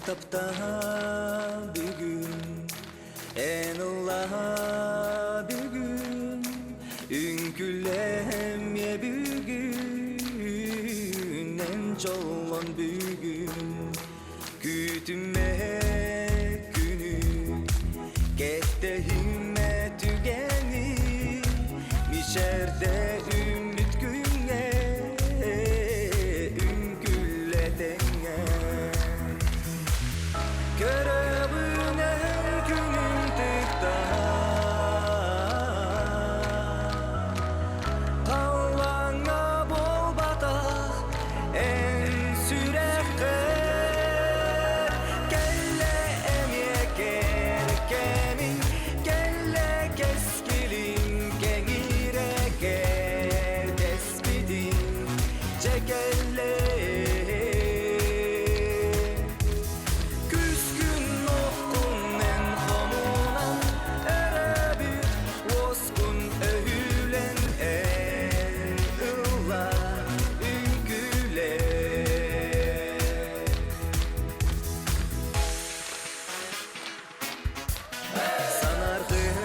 таптаа бүгүн, эн ыллаа бүгүн, үҥкүүлэмиэ бүгүн, эн дьоллон бүгүн, күүтүмэ күнү, кэтэһимэ түгэни, мичээрдэ үүммүт күҥҥэ, үҥкүүлэ тэҥҥэ. Көрөбүнэн күнүн тыктаһа, Халлааҥҥа буолбатах эн сүрэххэр Кэллэ эмиэ кэркэмин, кэллэ кэскилин кэҥиирэ кэрдэспитин Дьэ кэллэ Күскүн оххун эн хомунан өрөбүт уоскун өһүлэн эн ылла үҥкүүлээ Санаргын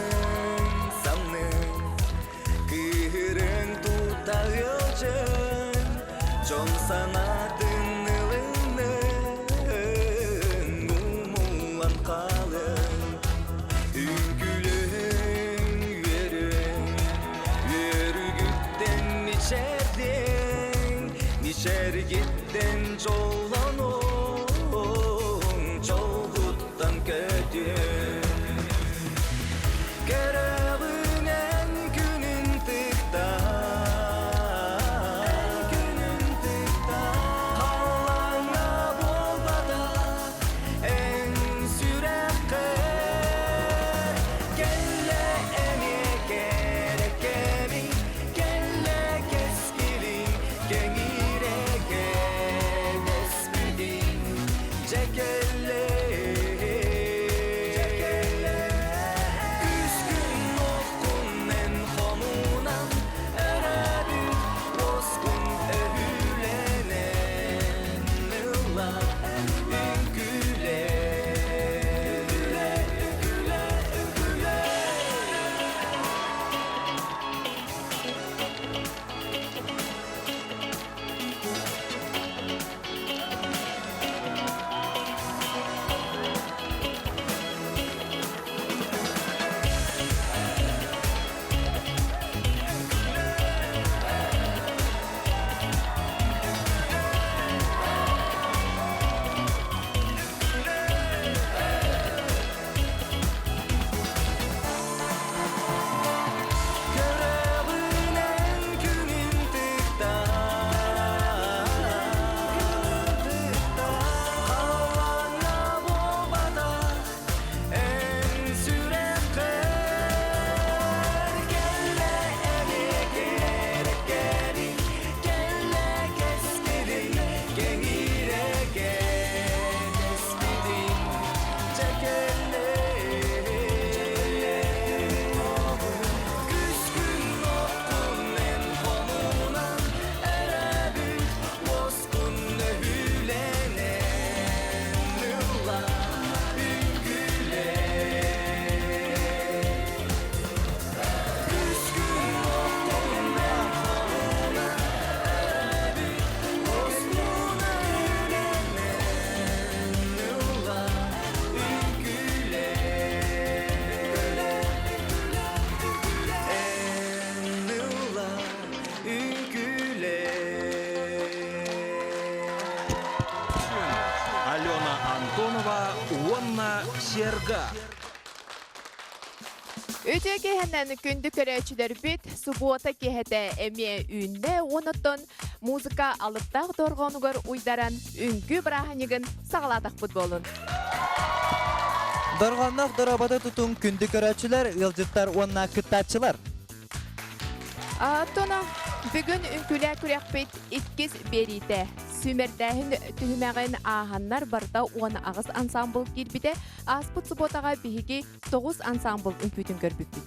самнын Кыыһырын тута ыалдьан, дьон санаатын ылынын, умуллан хаалын. Үҥкүүлүн үөрүн, үөрүгүттэн мичээрдиэҥ, мичээргиттэн дьоллонуоҥ, дьолгуттан көтүөҥ. Көрөҕүнэн күнүн тыкта, күнүн тыкта, халлааҥҥа буолбатах эн сүрэххэр кэллэ эмиэ кэрэ кэмиҥ, кэллэ кэскилиҥ, кэҥиирэ кэтэспитиҥ, дьэ кэллэ. Күскүн оххун эн хомунан өрөбүт уоскун өһүлэнэн ылла үҥкүүлэ үҥкүүлэ үҥкүүлэ үҥкүүлэ. Көрөҕүнэн күнүн Халлааҥҥа буолбатах эн сүрэххэр кэллэ эмиэ кэрэкэри, кэллэ кэскилиҥ кэҥиирэ кэтэспитиҥ дьэ кэллэ. Күскүн оккун эн хомунан эрэбит уоскун өһүлэнэн ылла үҥкүүлээ. Күскүн оккун эн хомунан эрэбит уоскун өһүлэнэн ылла үҥкүүлээ. Эн ылла үҥкүүлээ. Алена Антонова уонна Серга. Үтүө киэһэнэн күндү көрөөччүлэрбит субуота киэһэтэ эмиэ үүннэ уонуттан музыка алыптаах дорҕоонугар уйдаран үҥкүү бырааһынньыгын саҕалаатахпыт буолун. Дорҕоонноох дорообото тутуҥ күндү көрөөччүлэр, ыалдьыттар уонна кыттааччылар. Тоно бүгүн үҥкүүлээ күрэхпит иккис биэриитэ. Сүүмэрдээһин түһүмэҕин ааһаннар барыта 18 ансаамбыл киирбитэ. Ааспыт субуотаҕа биһиги 9 ансаамбыл үҥкүүтүн көрбүппүт.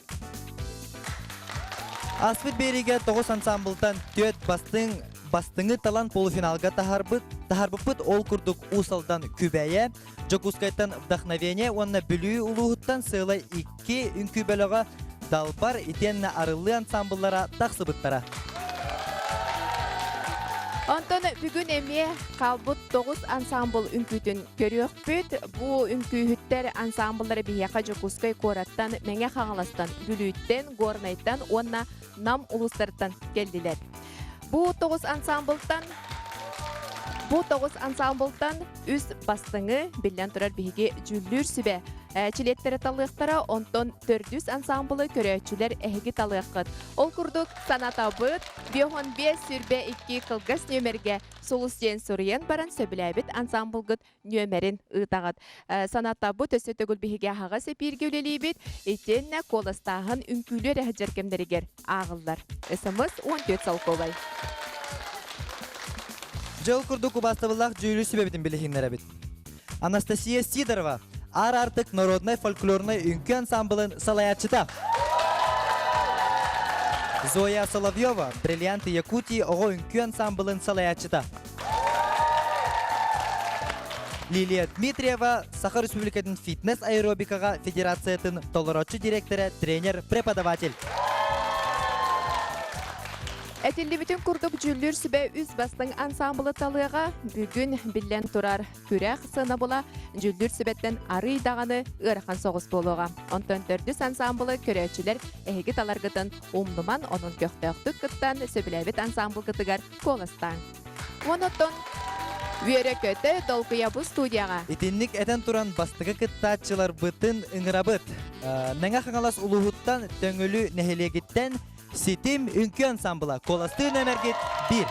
Ааспыт биэриигэ 9 ансаамбылтан 4 бастыҥ бастыҥы талан полуфиналга таһарбыт, таһарбыппыт ол курдук Уус Алдан Күбэйэ, Дьокуускайтан Вдохновение уонна Бүлүү улууһуттан сыала икки үҥкүү бөлөҕө Далбар итиэннэ Арыллыы ансамбллара тахсыбыттара. Онтон бүгүн эмиэ хаалбыт тоҕус ансамбл үҥкүүтүн көрүөхпүт. Бу үҥкүүһүттэр ансамбллара биһиэхэ Дьокуускай куораттан, Мэҥэ Хаҥаластан, Бүлүүттэн, Горнайтан уонна Нам улуустарыттан кэллилэр. Бу тоҕус ансамблтан Бу тоҕус ансамблтан үс бастыҥы, биллэн турар биһиги дьүүллүүр сүбэ чилиэттэрэ талыахтара, онтон төрдүс ансамблы көрөөччүлэр эһиги талыаххыт. Ол курдук санатабыт, 55 22 кылгас нүөмэргэ сулус диэн суруйан баран сөбүлээбит ансамблгыт нүөмэрин ыытаҕыт. Санатабыт, өссө төгүл биһиги аһаҕас эпииргэ үлэлиибит, итиэннэ куоластааһын үҥкүүлүү эрэ сылдьар кэмнэригэр ааҕыллар. СМС 14 солкуобай. Дьыл курдук убаастабыллаах дьүүлү сүбэбитин билиһиннэрэбит. Анастасия Сидорова, Аар Артык народнай фольклорнай үҥкүү ансамблын салайааччыта. Зоя Соловьева, Бриллианты Якутии оҕо үҥкүү ансамблын салайааччыта. Лилия Дмитриева, Саха Республикатын фитнес-аэробикаҕа федерациятын толорооччу директора, тренер, преподаватель. Этиллибитин курдук дьүүллүүр сүбэ үс бастыҥ ансамблы талыаҕа бүгүн биллэн турар күрэх сыанабыла дьүүллүүр сүбэттэн арыый даҕаны ыарахан соҕус буолуоҕа. Онтон төрдүс ансамблы көрөөччүлэр эһиги таларгытын умнуман, онон көхтөөхтүк кыттан сөбүлээбит ансамблгытыгар куоластааҥ. Онотон үөрэ-көтө долгуйабы студияҕа. Итинник этэн туран бастакы кыттааччыларбытын ыҥырабыт. Мэҥэ Хаҥалас улууһуттан Төҥүлү нэһилиэгиттэн Ситим үҥкүү ансамбла куоластыы нөмэргит биир.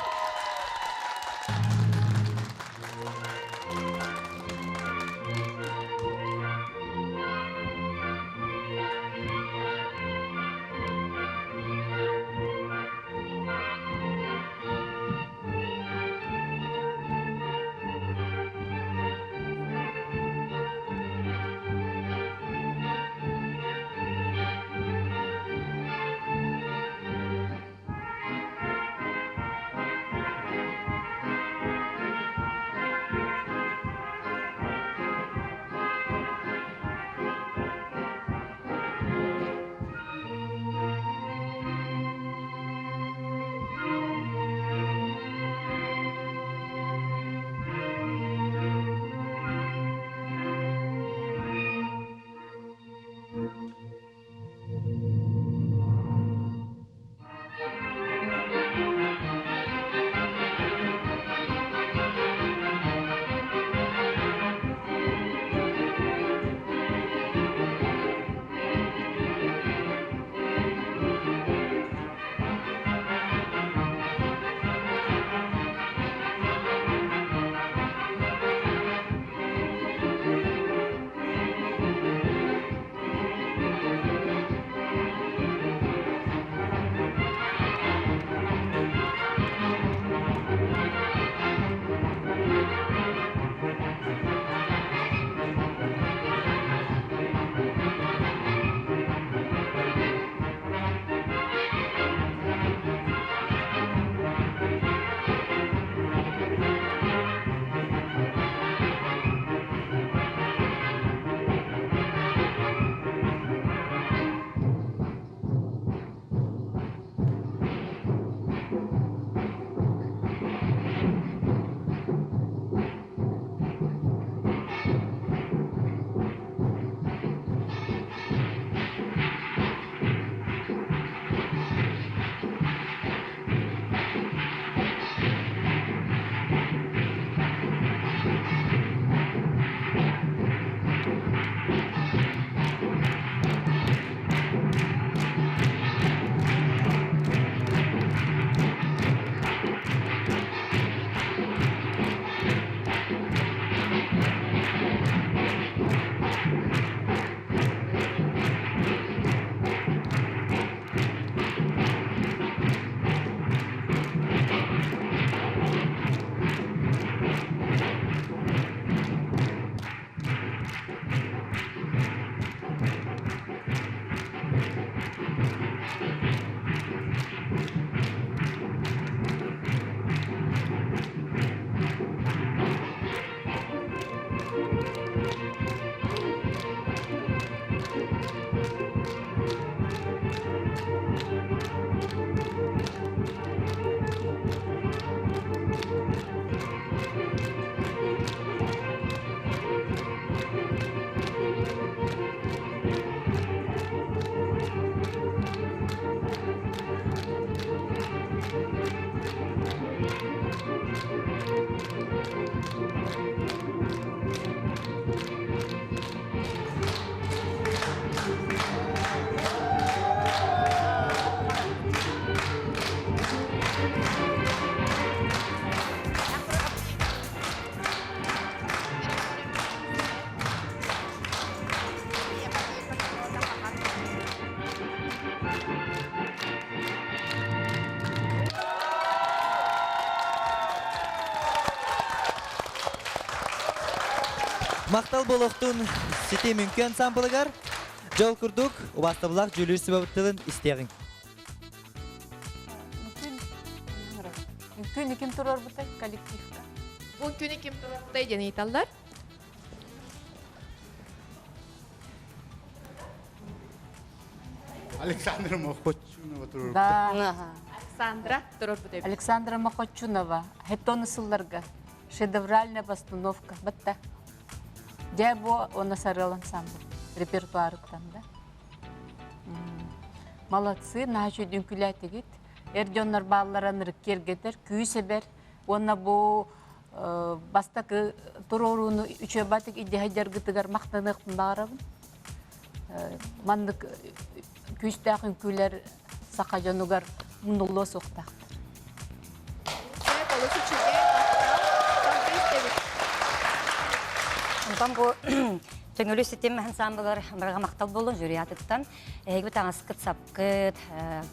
Махтал буолуохтун ситим үҥкүү ансамблыгар. Дьол курдук, убаастабылаах дьүүлүүр сүбэбит тылын истиэҕиҥ. Үҥкүүнү ким туруорбутай коллективка? Бу үҥкүүнү ким туруорбутай диэн ыйыталлар. Александра Мохочунова туруорбута. Да. Александра туруорбута. Александра Мохочунова. Хеттоны сылларга. Шедевральная постановка. Батта. Дьэ бу уонна Сарыал ансамбль репертуарыттан да. Молодцы, наһаа үчүгэй үҥкүүлээтигит. Эр дьоннор бааллара ынырык киэргэтэр, күүс эбэр. Уонна бу бастакы туруорууну үчүгэйбатык илдьэ сылдьаргытыгар махтаныахпын баҕарабын. Маннык күүстээх үҥкүүлэр саха дьонугар муннуллуо суохтаахтар. Олус үчүгэй, махтал. Салгыы истэбит. Онтон бу Төҥүлү ситим ансамблыгар барыга махтал буоллун жюри аатыттан. Эһиги таҥаскыт, сапкыт,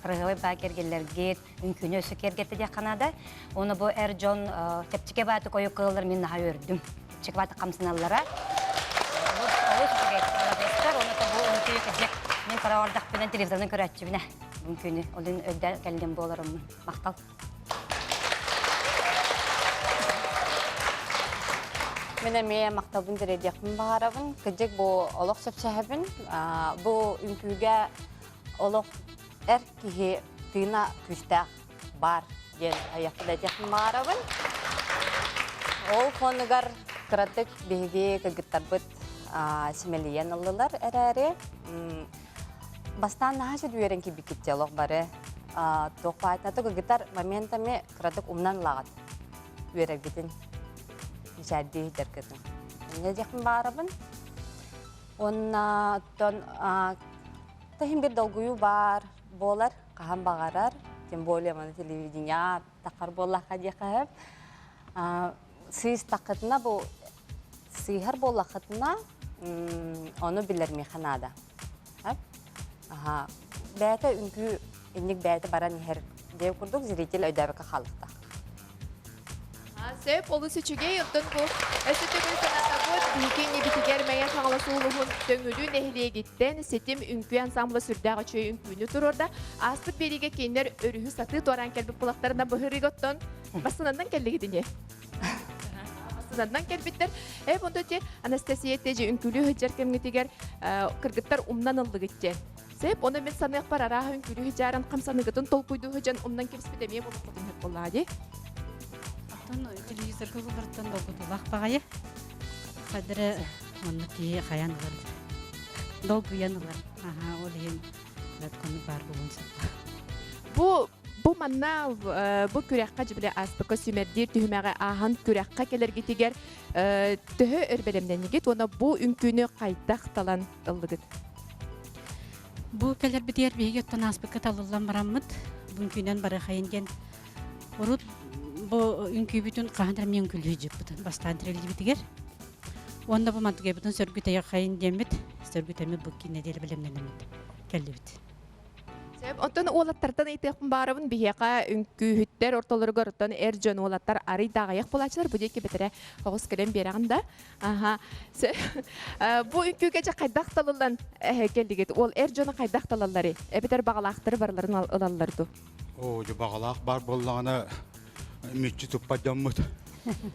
кырыһыбай баа киэргэллэргит, үҥкүүнү өссө киэргэттэ диэххэ наада. Уонна бу эр дьон чэпчэки баатык ойук кыаллар мин наһаа үөрдүм. Чэпчэки баатык хамсаналлара. Олус олус үчүгэй. Маладьыастар. Уонна бу үҥкүү кырдьык мин кыра ордахпынан телевизорынан көрөөччүбүнэ. Үҥкүүнү олун өйдөөн кэллим буоларыммын. Махтал. Мин эмиэ махталбын тириэрдиэхпин баҕарабын. Кырдьык бу олох сөпсөһөбүн. Бу үҥкүүгэ олох эр киһи тыына күүстээх баар диэн айахпын этиэхпин баҕарабын. Ол фонугар кыратык биһиги кыргыттарбыт симэлийэн ыллылар эрээри, бастаан наһаа үөрэн киирбиккит олох бары туох баайтната кыргыттар моментами кыратык умнан ылаҕыт үөрэргитин мичээрдии иһитэргитин. Инньэ диэхпин баҕарабын. Уонна оттон Таһым бир долгуйуу баар буолар, хаһан баҕарар, тем более маны телевидение тахар буоллахха диэххэ сыыс таххытына бу сыыһар буоллаххытына ону билэр миэхэ наада. Аха бэйэтэ үҥкүү инник бэйэтэ баран иһэр диэн курдук зритель өйдөөбөккө хаалыахтаах. Сөп, олус үчүгэй. Оттон бу өссө төгүл санатабыт, биһиги иннибитигэр Мэҥэ Хаҥалас улууһун Төҥүлү нэһилиэгиттэн Ситим үҥкүү ансамбла сүрдээх үчүгэй үҥкүүнү туруорда. Ааспыт биэриигэ кинилэр өрүһү сатыы туораан кэлбит булахтарына быһырыыга оттон массыынанан кэллигит ини. Массыынанан кэлбиттэр. Э, бунда ти Анастасия Тежи үҥкүүлүү сылдьар кэмҥитигэр кыргыттар умнан ыллыгыт диэн. Сөп, ону мин саныахпар арааһа үҥкүүлүү сыдьааран хамсаныгытын толкуйдуу сыдьан умнан кэбиспит эмиэ буолуоххутун сөп буоллаҕа дии. Оттон телевизорга олортон долгутуулаах баҕайы. Хадыры маннык киһи хайан ылар. Долгуйан ылар. Аха, ол иһин коннук баар буолуон сөп. Бу бу манна бу күрэххэ дьибиле ааспыкка сүүмэрдиир түһүмэҕи ааһан күрэххэ кэлэргитигэр төһө өр бэлэмнэннигит уонна бу үҥкүүнү хайдах талан ыллыгыт? Бу кэлэрбитигэр биһиги оттон ааспыкка талыллан бараммыт, бу үҥкүүнэн барыахайын диэн урут бу үҥкүүбүтүн хаһан эрэ эмиэ үҥкүүлүү дьыппытын бастаан тэриллибитигэр. Уонна бу мантыгайбытын сөргүтэйэхайын диэммит, сөргүтэммит бу киин нэдиэлэ бэлэмнэнэммит кэллибит. Сөп. Оттон уолаттартан ыйытыахпын баарабын биһиэхэ үҥкүүһүттэр ортолоругар оттон эр дьон уолаттар арый да аҕыйах буолааччылар бу диэки бэтэрэ оҕус кэлэн биэрэҕин да Аха. Бу үҥкүүгэ дьэ хайдах талыллан кэллигит? Уол эр дьону хайдах талалларый? Эбэтэр баҕалаахтары барыларын ылаллар дуу? Оо, дьэ баҕалаах баар буоллаҕына мүччү туппат дьоммут.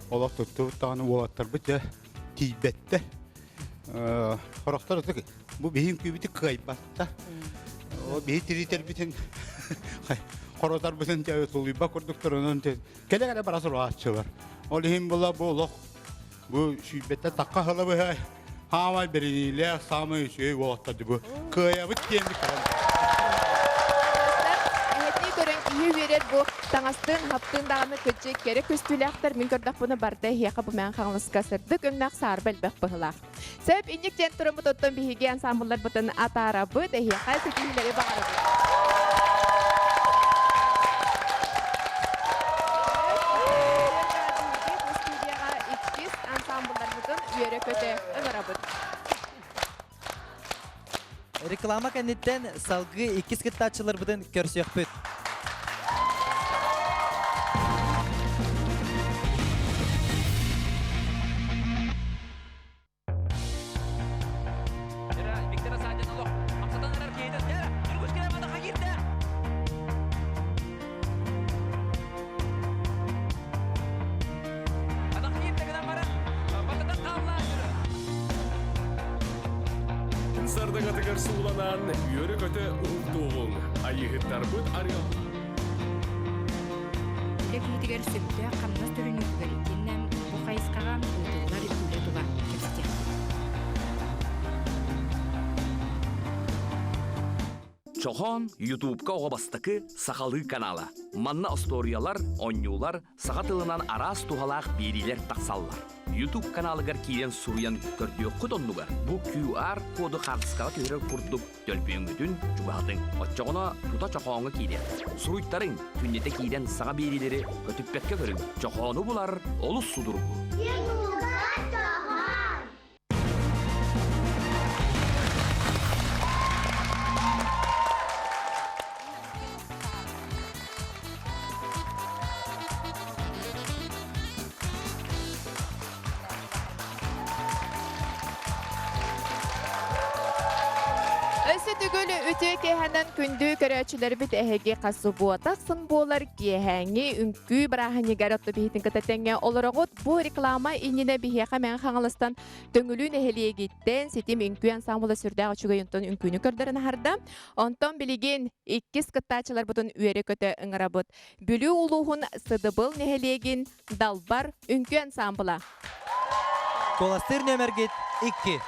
Олох туттубут даҕаны уолаттарбыт дьэ тиийбэттэр. Сорохтор ытык бу биһи үҥкүүбүтү кыайбатта. Ол биһи тиритэрбитин хоротарбытын тулуйбат курдуктар онон кэлэ-кэлэ бара суруһааччылар. Ол иһин була бу олох Бу сүүрбэттэн тахха сыла быһа хаамай бэриниилээх саамай үчүгэй уолаттар бу кыайабыт диэммит көрөн. Эһэтии көрөн киһи үөрэр бу таҥастыын хаптыын даҕаны кыччык кэрэ көстүүлээхтэр мин көрдөхпүнэ барда эһиэхэ бу мээн хаҥаласка сырдык өҥнөөх саарба элбэх быһылаах. Сөп инник диэн тураммыт оттон биһиги ансамблларбытын атаарабыт эһиэхэ ситиһиилэри баҕарабыт. Студияҕа иккис ансамблларбытын үөрэ-көтө ыҥырабыт. Реклама кэнниттэн салгыы иккис кыттааччыларбытын көрсүөхпүт. сардаҥатыгар сууланан, үөрэ-көтө уһуктуоҕуҥ. Айыыһыттарбыт арыал Үлэ киһитигэр сөптөөх хамнас төлөнүүтүгэр итиэннэ бу хайысхаҕа ыытыллар үлэ тула кэпсэтиэхпит. Чохоон Ютубка оҕо бастакы сахалыы канала. Манна остуоруйалар, оонньуулар, саха тылынан араас туһалаах биэриилэр тахсаллар. YouTube каналыгар киирэн суруйан көрдүөххүт оннугар бу QR коду хаартыскаҕа түһэрэр курдук төлпүөҥҥүтүн чугаһатыҥ. Оччоҕуна тута чохооҥҥо киириэх. Суруйтарыҥ, күннэтэ киирэн саҥа биэриилэри көтүппэккэ көрүҥ. Чохоону булар олус судургу. Өссө төгүл үтүө киэһэнэн күндү көрөөччүлэрбит эһиги хас субуота ахсын буолар киэһээҥҥи үҥкүү бырааһынньыгар отто биһитин кытта тэҥҥэ олороҕут. Бу реклама иннинэ биһиэхэ Мэҥэ Хаҥаластан Төҥүлүү нэһилиэгиттэн ситим үҥкүү ансаамбыла сүрдээх үчүгэй онтон үҥкүүнү көрдөрөн аһарда. Онтон билигин иккис кыттааччыларбытын үөрэ-көтө ыҥырабыт. Бүлүү улууһун Сыдыбыл нэһилиэгин Далбар үҥкүү ансаамбыла. Куоластыыр нүөмэргит 2.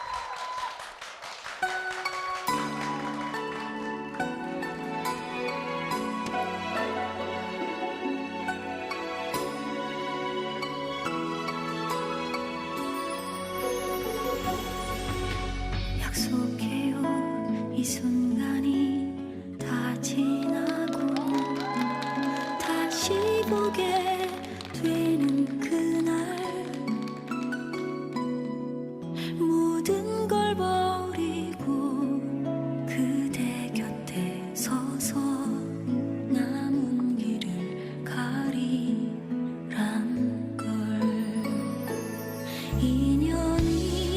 약속해요 이 순간이 다 지나고 다시 보게 되는 그날 모든 걸 버리고 그대 곁에 서서 남은 길을 가리란 걸 인연이라고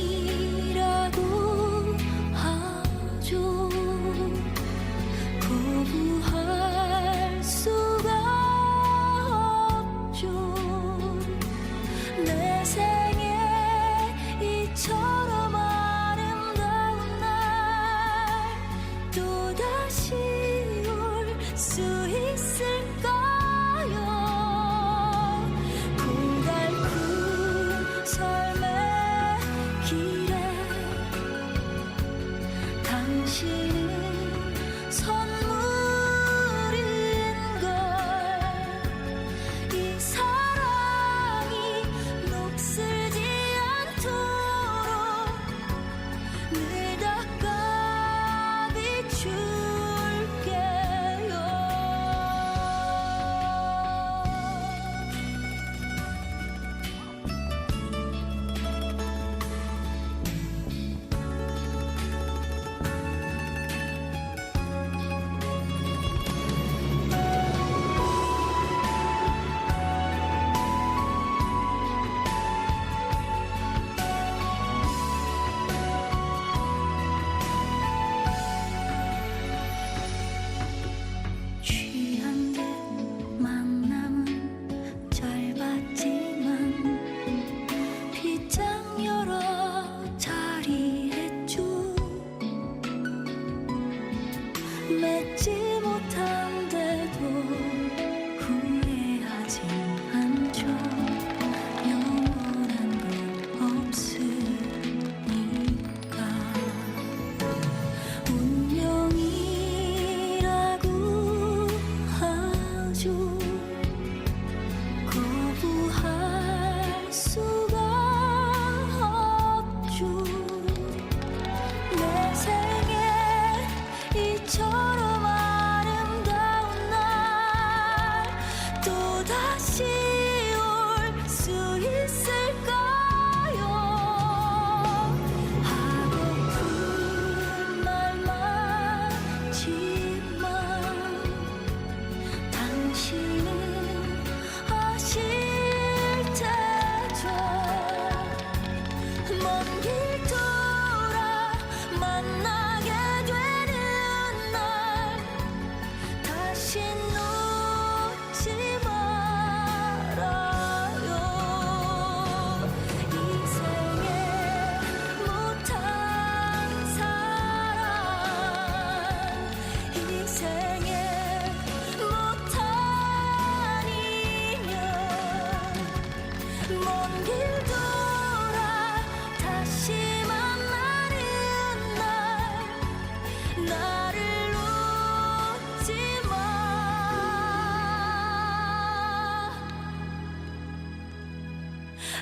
하죠.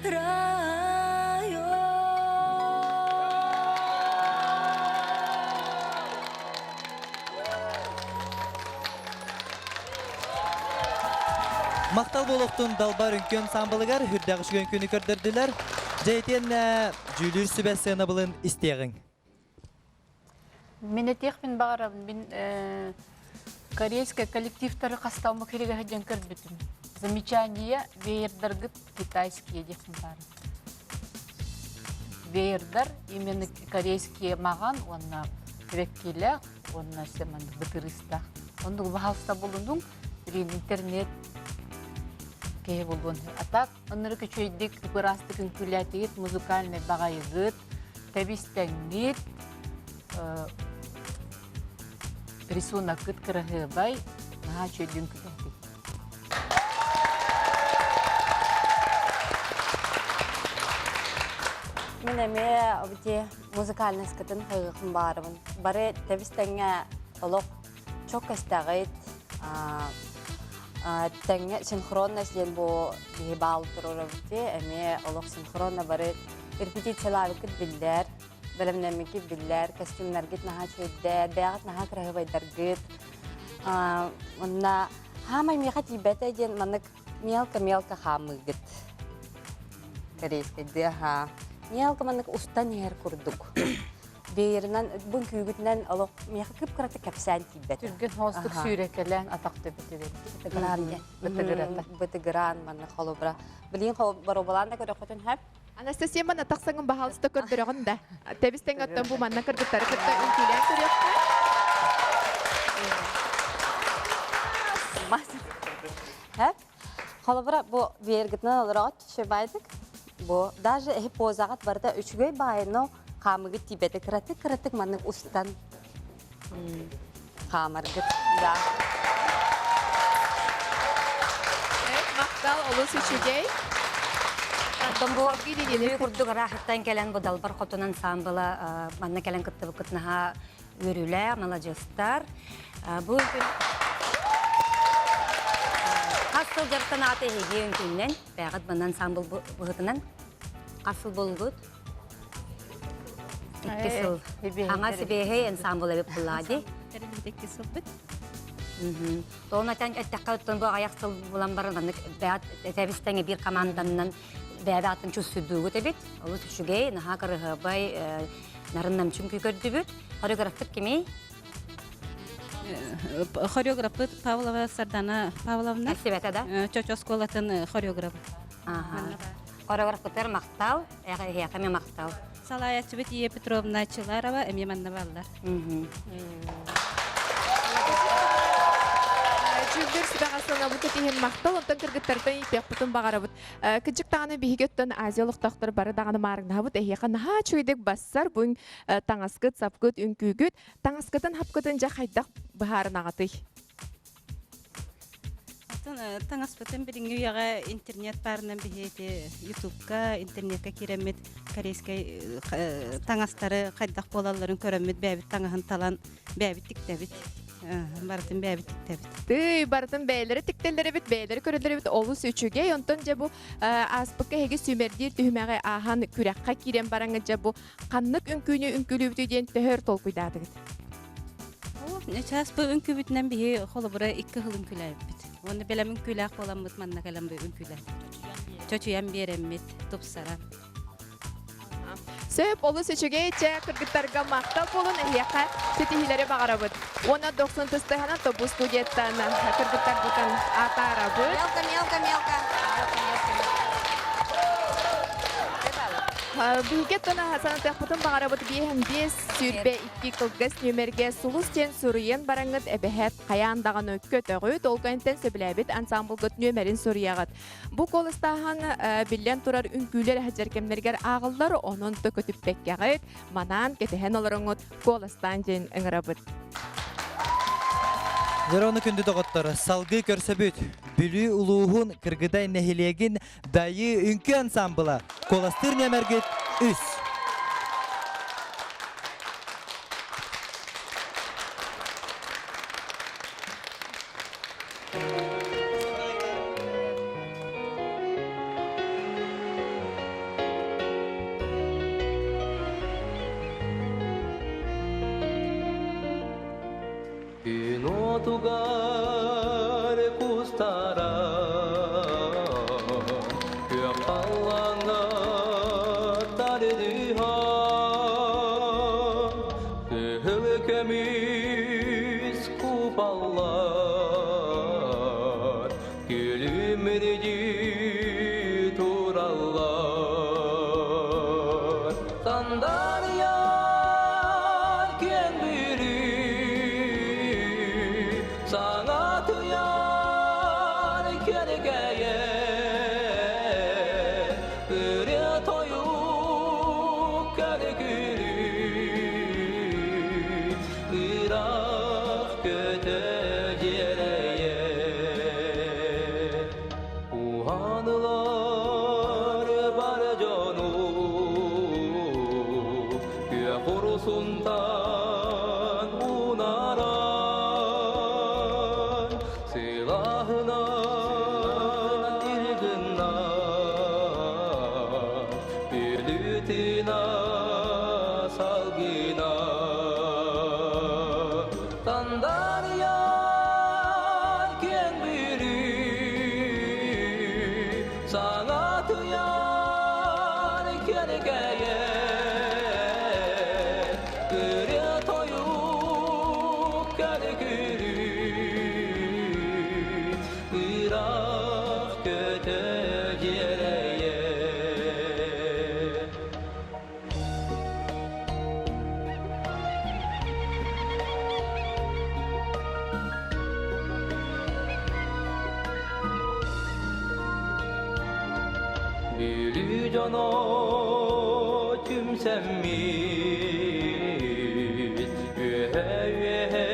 Махтал буолуохтун Далбар үҥкүү ансамблыгар үрдээх үчүгэй үҥкүүнү көрдөрдүлэр. Дьэ итиэннэ дьүүлүүр сүбэ сыанабылын истиэҕиҥ. Мин этиэхпин баҕарабын, мин корейскай коллективтары хастааммы киригэ сылдьан көрбүтүм. Замечание веердаргыт китайские диэхпин баара. Веердар именно корейские маҕан уонна түбэккилээх уонна семан бытырыыстаах. Оннук баһаалыста булунуҥ, билигин интернет киһи булуон. А так оннук үчүгэйдик ыраастык үҥкүүлээтигит, музыкальный баҕайыгыт, тэбистэҥҥит, рисуноккыт кыраһыабай, наһаа үчүгэйдик үҥкүүлээтигит. Мин эмиэ ити музыкальноскытын хайгыхын баарыбын. Бары тэбис-тэҥҥэ олох чок кэстэҕит, тэҥҥэ синхронность диэн бу киһи баал туруорабыт эмиэ олох синхронно бары репетициялаабыккыт биллэр, бэлэмнэммиккит биллэр, костюмнаргыт наһаа үчүгэйдэр, бэйэҕит наһаа кыраһыабайдаргыт. Онно хаамай миэхэ тиийбэтэ диэн маннык мелко-мелко хаамыыгыт. Корейскайдыы аһаа. Мелко маннык устан иһэр курдук. Веерынан, бу үҥкүүгүтүнэн олох миэхэ кып-кыратык кэпсээн тиийбэтэ. Түргэн хоостук сүүрэкэлээн атах төбөтүгэр. Бытыгыраан Бытыгырата. Бытыгыраан маннык холобура. Билигин боруобалаан да көрөххүтүн сөп. Анастасия манна тахсаҥын баһаалыста көрдөрөҕүн да. Тэбис тэҥ оттон бу манна кыргыттары кытта үҥкүүлээн көрүөххэ. Холобура, бу веергытынан олороҕут үчүгэйдик. Бу даже эһи позаҕыт барыта үчүгэй баайыно хаамыгыт тиийбэтэ кыратык-кыратык маннык устан хаамаргыт. Да. Махтал, олус үчүгэй. Оттон бу Бүлүү курдук ыраахыттан кэлэн бу Далбар Хотун ансаамбыла манна кэлэн кыттыбыккыт наһаа үөрүүлээх, маладьыастар. Бу күн хас сыл дьарыктан аата эһиги үҥкүүннэн, бэйэҕит манна ансаамбыл быһыытынан хас сыл буоллугут? Икки сыл. Аҥа сибиэһэй ансамбл эбит буллаа дии. Тэриллибит икки сылбыт. Тоҕун этэн эттэххэ оттон бу аҕыйах сыл булан баран маннык бэйэт тэбис-тэҥэ биир команданнан бэйэбэ атын чувствуйдуугут эбит. Олус үчүгэй, наһаа кырыһыабай, нарын-намчын көрдүбүт. Хореографпыт кимий? Хореографпыт Павлова Сардана Павловна. Спасибо, да? Чочо оскуолатын хореограф. Хореографпытыгар махтал, эһиэхэ эмиэ махтал. Салайааччыбыт Ия Петровна Чыларова эмиэ манна бааллар. Дьүүллүүр сүбэҕэ сыанабытыт иһин махтал, онтон кыргыттартан иитиэхпитин баҕарабыт. Кыдьык даҕаны биһиги өттөн Азия олохтоохтор бары даҕаны маарыҥнаһабыт. Эһиэхэ наһаа үчүгэйдик бассар бу таҥаскыт, сапкыт, үҥкүүгүт. Таҥаскытын, хапкытын дьэ хайдах быһаарынаҕытый? Оттон таҥаспытын билиҥҥи үйэҕэ интернет баарынан биһи ити ютубка, интернеккэ киирэммит корейскай таҥастары хайдах буолалларын көрөммүт бэйэбит таҥаһын талан бэйэбит тиктэбит. Барытын бэйэбит тиктэбит. Тыый, барытын бэйэлэрэ тиктэллэр эбит, бэйэлэрэ көрөллөр эбит, олус үчүгэй. Онтон дьэ бу ааспыкка эһиги сүүмэрдиир түһүмэҕи ааһан күрэххэ киирэн бараҥҥыт дьэ бу ханнык үҥкүүнү үҥкүүлүүбүтүй диэн төһө өр толкуйдаатыгыт? Чаас бу үҥкүүбүтүнэн биһи холобура икки сыл үҥкүүлээбиппит. Уонна бэлэм үҥкүүлээх буоламмыт манна кэлэн бу үҥкүүлээтибит. Чочуйан биэрэммит, тупсаран. Сөп, олус үчүгэй чэ кыргыттарга махтал буолун эһиэхэ ситиһиилэри баҕарабыт. Уонна дохсун тыстыһанан тобу студияттан кыргыттарбытын атаарабыт. Мелко, мелко, мелко. Биһиги оттон санатыахпытын баҕарабыт биэһэн биэс 22 кылгас нүөмэргэ Сулус диэн суруйан бараҥҥыт эбэһээт хайаан даҕаны көтөҕүт, ол кэнниттэн сөбүлээбит ансамблгыт нүөмэрин суруйаҕыт. Бу куоластааһын биллэн турар үҥкүүлэр эһэдьэр кэмнэригэр ааҕыллар, онон төкөтүппэккэҕит, манаан кэтэһэн олороҥҥут куоластаан диэн ыҥырабыт. Дьэ, күндү доҕоттор, салгыы көрсөбүт. Бүлүү улууһун Кыргыдай нэһилиэгин Дайыы үҥкүү ансамбла куоластыыр нүөмэргит үс. Уотугар кустара күөх халлааҥҥа тардыһан кыһыл көмүс купаллар күлүмүрдүү тураллар Сандарыйар киэҥ Бүлүү саҥатыйар кэргэйэ ырыа тойук көргүлүү ыраах көтө дьиэрэйэ Уһанылар бар дьону күөх урусунтан унаран сылаһынан илгыннар бүлүтүна салгына Сандарыйар киэҥ Бүлүү саҥатыйар кэргэйэ ырыа тойук көргүлүү ыраах көтө дьиэрэйэ Бүлүү дьоно түмсэммит үөһэ-үөһэ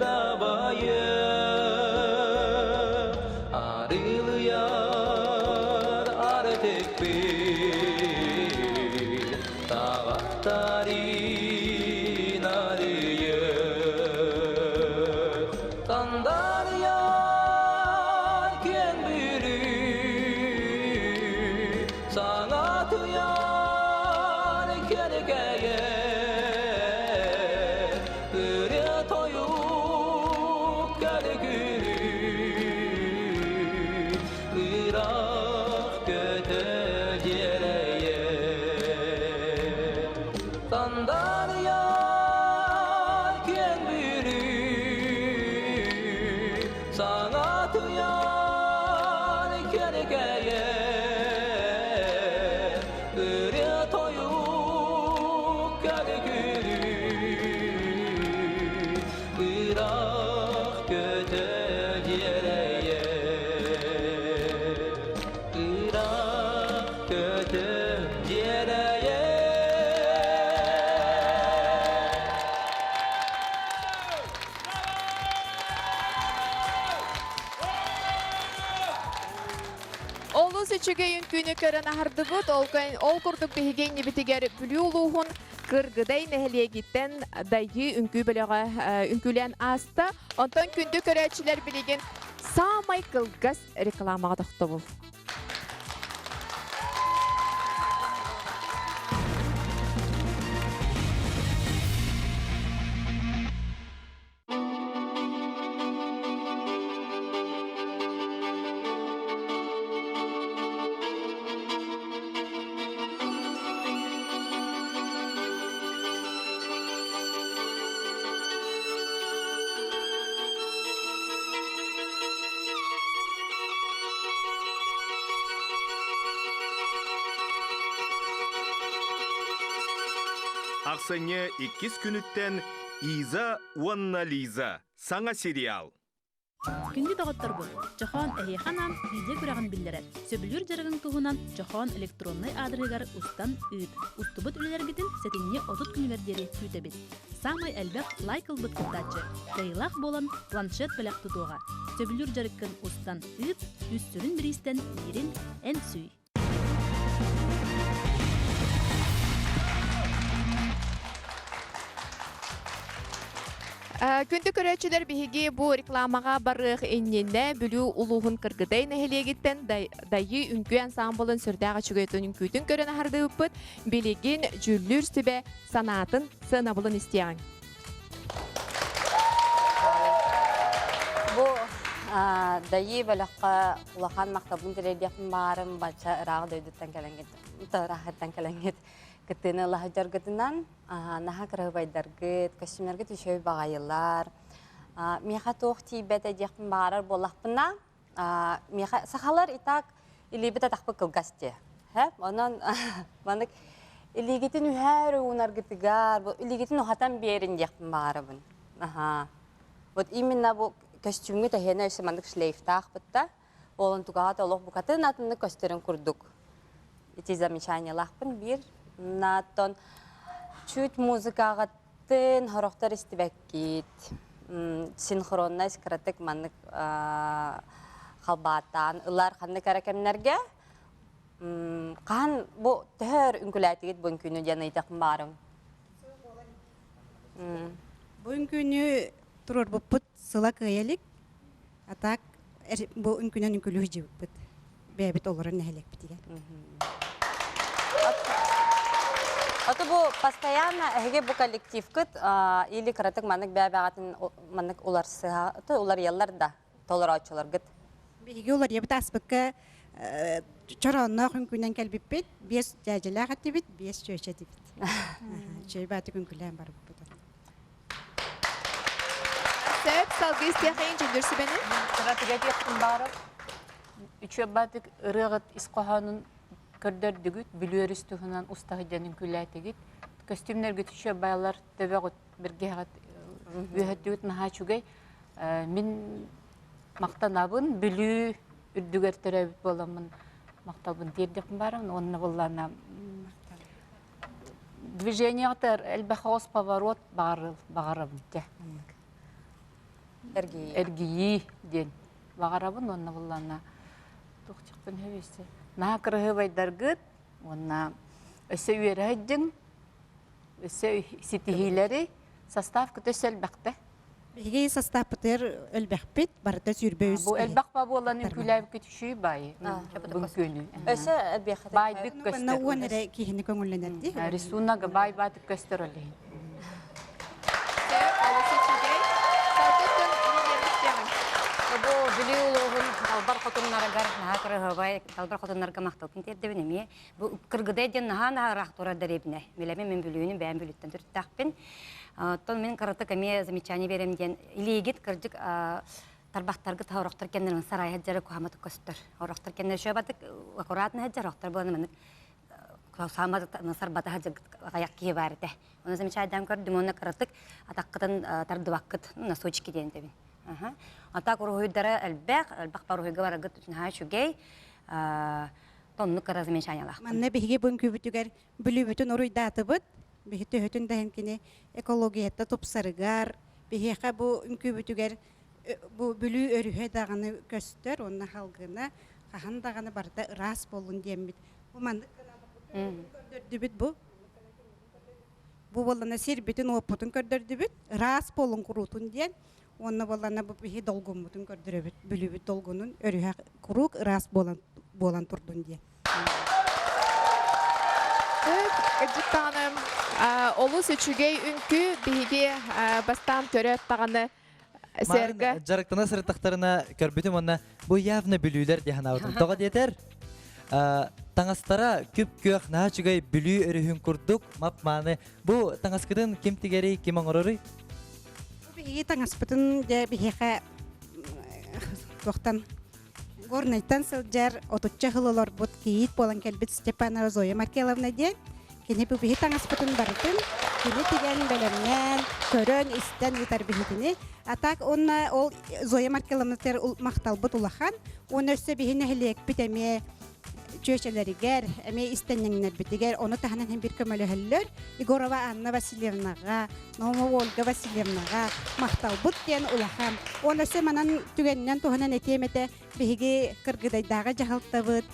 дабайа арылыйар артыкпыт Табахтарын арыйы Сандарыйар киэҥ Бүлүү Саҥатыйар кэргэйэ Ырыа тойук көргүлүү Ыраах көтө дьиэрэйэ Сандарыйар киэҥ Бүлүү Саҥатыйар кэргэйэ Ырыа тойук көргүлүү Ыраах көтө дьиэрэйэ Ыраах көтө дьиэрэйэ Олус үчүгэй үҥкүүнү көрөн аһардыбыт. Ол, ол курдук биһиги иннибитигэр Бүлүү улууһун Кыргыдай нэһилиэгиттэн Дайыы үҥкүү бөлөҕө үҥкүүлээн ааста. Онтон күндү көрөөччүлэр билигин саамай кылгас рекламаҕа тохтобул. Ахсынньы иккис күнүттэн Иза уонна Лиза саҥа сериал. Күндү доҕотторбут, Чохоон эһиэхэ анаан видео күрэҕин биллэрэр. Сөбүлүүр дьарыгыҥ туһунан Чохоон электроннай аадырыһыгар устан ыыт. Устубут үлэлэргитин сэтинньи 30 күнүгэр диэри күүтэбит. Саамай элбэх лайк ылбыт кыттааччы кыайыылаах буолан планшет бэлэх тутуоҕа. Сөбүлүүр дьарыккын устан ыыт, үс сүрүн бириистэн биирин эн сүүй. Күндү көрөөччүлэр биһиги бу рекламаҕа барыах иннинэ Бүлүү улууһун Кыргыдай нэһилиэгиттэн Дайыы үҥкүү ансаамбылын сүрдээх үчүгэйтэн үҥкүүтүн көрөн аһардыбыппыт. Билигин дьүүллүүр сүбэ санаатын, сыанабылын истиэҕиҥ. Дайыы бөлөххө улахан махталбын тириэрдиэхпин баҕарым бачча ыраах дойдуттан кэлэҥҥит, ыраахыттан кэлэҥҥит кыттыыны ыла сылдьаргытынан наһаа кыраһыбайдаргыт, көстүүмнэргит үчүгэй баҕайылар. Миэхэ туох тиийбэтэ диэхпин баҕарар буоллахпына, миэхэ сахалар и так илиибит атахпыт кылгас дии. Онон маннык илиигитин үһээр уунаргытыгар, бу илиигитин уһатан биэрин диэхпин баҕарабын. Аха. Вот именно бу көстүүмҥүт эһиэнэ өссө маннык шлейфтаахпыт да, ол онтугаҕа олох букатын атыннык көстөрүн курдук. Ити замечаниелаахпын биир. Оттон чуть музыкаҕыттын хорохтор истибэккит. Синхронность кыратык маннык халбааттаан ылар ханнык эрэ кэмнэргэ хаһан бу төһө өр үҥкүлээтигит бу үҥкүүнү диэн ыйытыахпын баарым. Бу үҥкүүнү туруорбуппут сыла кыайа илик. А так бу үҥкүүнэн үҥкүүлүү сылдьыбыппыт. Бэйэбит олорор нэһилиэкпитигэр. Ото бу постоянно эһиги бу коллективкыт или кыратык маннык бэйэ-бэйэҕитин маннык уларсыһа уларыйаллар да толорооччуларгыт? Биһиги уларыйабыт ааспыкка чороонноох үҥкүүнэн кэлбиппит, биэс дьээдьэлээх этибит, биэс чүөчэ этибит. Үчүгэй баатык үҥкүүлээн барбыппыт. Сөп, салгыы истиэхэйин дьүллүр сүбэни. Кыратыга этиэхпин баарар. Үчүгэй баатык ырыаҕыт ис хоһоонун көрдөрдүгүт, Бүлүү өрүс туһунан устаһы диэн үҥкүүлээтигит. Көстүүмнэргит үчүгэй баалар, төбөҕүт бэргэһэҕит үөһэттүгүт наһаа үчүгэй. Мин махтанабын, Бүлүү үрдүгэр төрөөбүт буоламмын махталбын тиэрдиэхпин баарым уонна буоллаана движениеҕытыгар элбэх оҕус поворот баҕарабын дьэ Эргийии. Эргийии диэн баҕарабын уонна буоллаана туох диэхпин сөбүй наһаа кыраһыабайдаргыт уонна өссө үөрэ сылдьыҥ өссө ситиһиилэри составкыт өссө элбэхтэ Биһиги састааппытыгар элбэхпит, барыта 23 Бу элбэх ба буолан үҥкүүлээбиккит үчүгэй баайы. Бүҥкүүнү. Өссө элбиэххэ. Баайдык Манна көстөр. уон эрэ киһини көҥүллэнэр дии. Рисунок баай баатык көстөр олиһин. Сөп, олус үчүгэй. Салгыттан Лилияны истиэҕиҥ. Бу Бүлүү улууһун Далбар хотуннарыгар наһаа кыраһыабай Далбар хотуннарга махталбын тиэрдэбин эмиэ. Бу Кыргыдай диэн наһаа наһаа ыраах турар дэриэбинэ. Билэбин мин Бүлүүнү бэйэм Бүлүүттэн төрүттээхпин. Оттон мин кыратык эмиэ замечание биэрем диэн илиигит кырдьык тарбахтаргыт орохтор кэннэрин сарай сылдьара куһаматык көстөр. Орохтор кэннэр шөбатык аккуратно сылдьар, орохтор буолан маннык сарбата сылдьар аяк киһи баар этэ. Оны замечайдаан көрдүм, уонна кыратык атаххытын тардыбаккыт, носочки диэн этэбин. А так уруһуйдара элбэх, элбэх уруһуйга бараргыт наһаа үчүгэй. Тоннук кыра замечаниялаах. Манна биһиги бу үҥкүүбүтүгэр Бүлүүбүтүн уруйдаатыбыт. Биһи төһөтүн да иһин кини экологията тупсарыгар, биһиэхэ бу үҥкүүбүтүгэр бу Бүлүү өрүһэ даҕаны көстөр уонна халгына хаһан даҕаны барыта ыраас буоллун диэммит. Бу маннык көрдөрдүбүт бу. Бу буоллана сирбитин-уоппутун көрдөрдүбүт. Ыраас буолун куруутун диэн. Уонна буоллана бу биһи долгуммутун көрдөрөбүт. Бүлүүбүт долгунун өрүһэ куруук ыраас буолан буолан турдун диэн. Кырдьык даҕаны олус үчүгэй үҥкүү биһиги бастаан көрөөт даҕаны сэргэ дьарыктана сырыттахтарына көрбүтүм уонна бу явно бүлүүлэр дии санаабытым. Тоҕо диэтэр таҥастара күп-күөх наһаа үчүгэй Бүлүү өрүһүн курдук мап-мааны. Бу таҥаскытын ким тигэрий, ким оҥороруй? Бу биһиги таҥаспытын дьэ биһиэхэ туохтан Горнайтан сылдьар отучча сыл олорбут кийиит буолан кэлбит Степанова Зоя Маркеловна диэн кини бу биһи таҥаспытын барытын кини тигэн бэлэмнээн көрөн истэн ыытар биһитини а так уонна ол Зоя Маркеловнатыгар махталбыт улахан уонна өссө биһи нэһилиэкпит эмиэ чүөчэлэригэр эмиэ истэнньэҥнэрбитигэр ону таһынан иһин биир көмөлөһөллөр Егорова Анна Васильевнаҕа Наумова Ольга Васильевнаҕа махталбыт диэн улахан. Уонна өссө манан түгэнинэн туһанан этиэм этэ, биһиги Кыргыдайдааҕы дьаһалтабыт,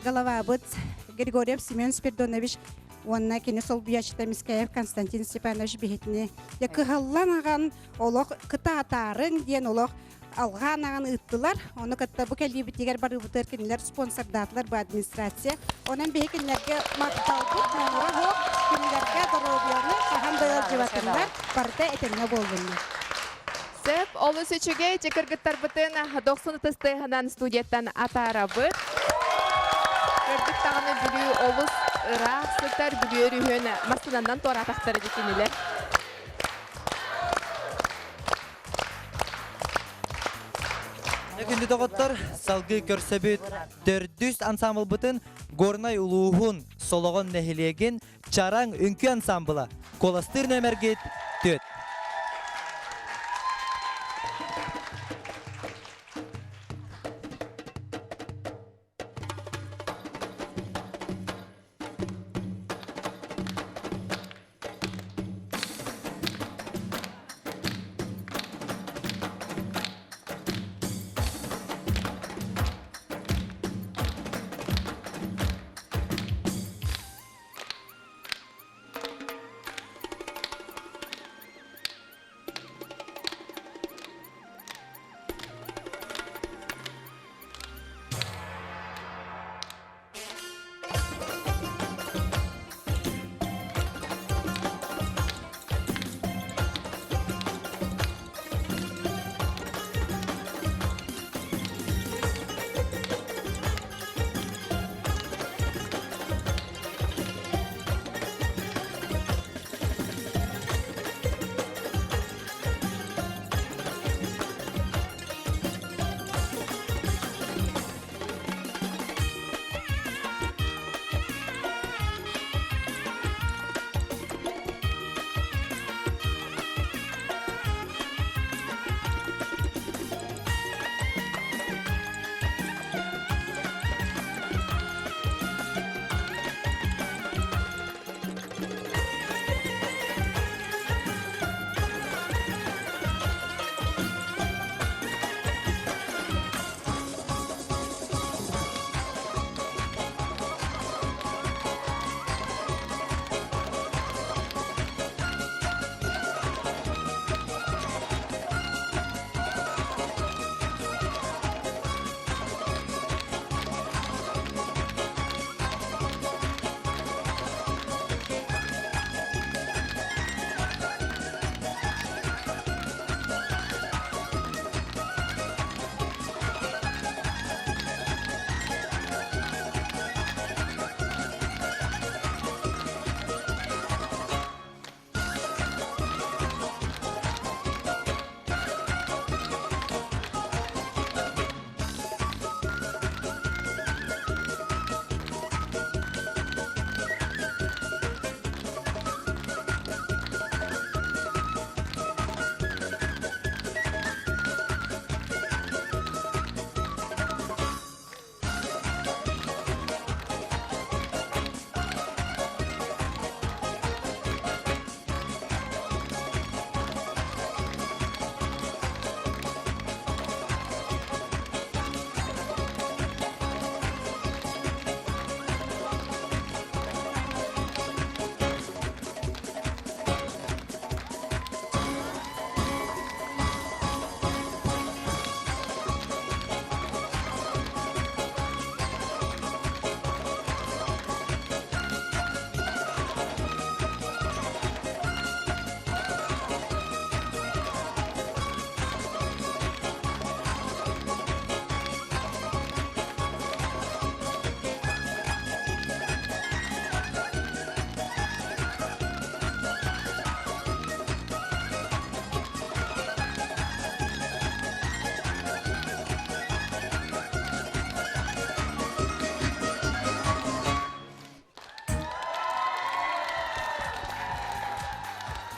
головабыт Григорьев Семен Спирдонович уонна кини солбуйааччыта Мискаев Константин Степанович биһитини кыһаллан аҕан олох кытаатаарыҥ диэн олох алҕаан аҕан ыыттылар. Ону кытта бу кэлиибитигэр барыыбытыгар кинилэр спонсордаатылар бу администрация. Онон биһи кинилэргэ махталбыт муҥура суох, кинилэргэ доруобуйаны хаһан да ыалдьыбатыннар, барыта этэҥҥэ буоллуннар. Сөп, олус үчүгэй кыргыттарбытын дохсун ытыс тыаһынан студияттан атаарабыт. Көрдүк даҕаны Бүлүү олус ыраах сытар Бүлүү өрүһүн массыынанан туораатахтара дии кинилэр. Күндү доҕоттор, салгыы көрсөбүт төрдүс ансамблбытын Горнай улууһун Солоҕон нэһилиэгин Чараҥ үҥкүү ансамбла куоластыыр нүөмэргит 4.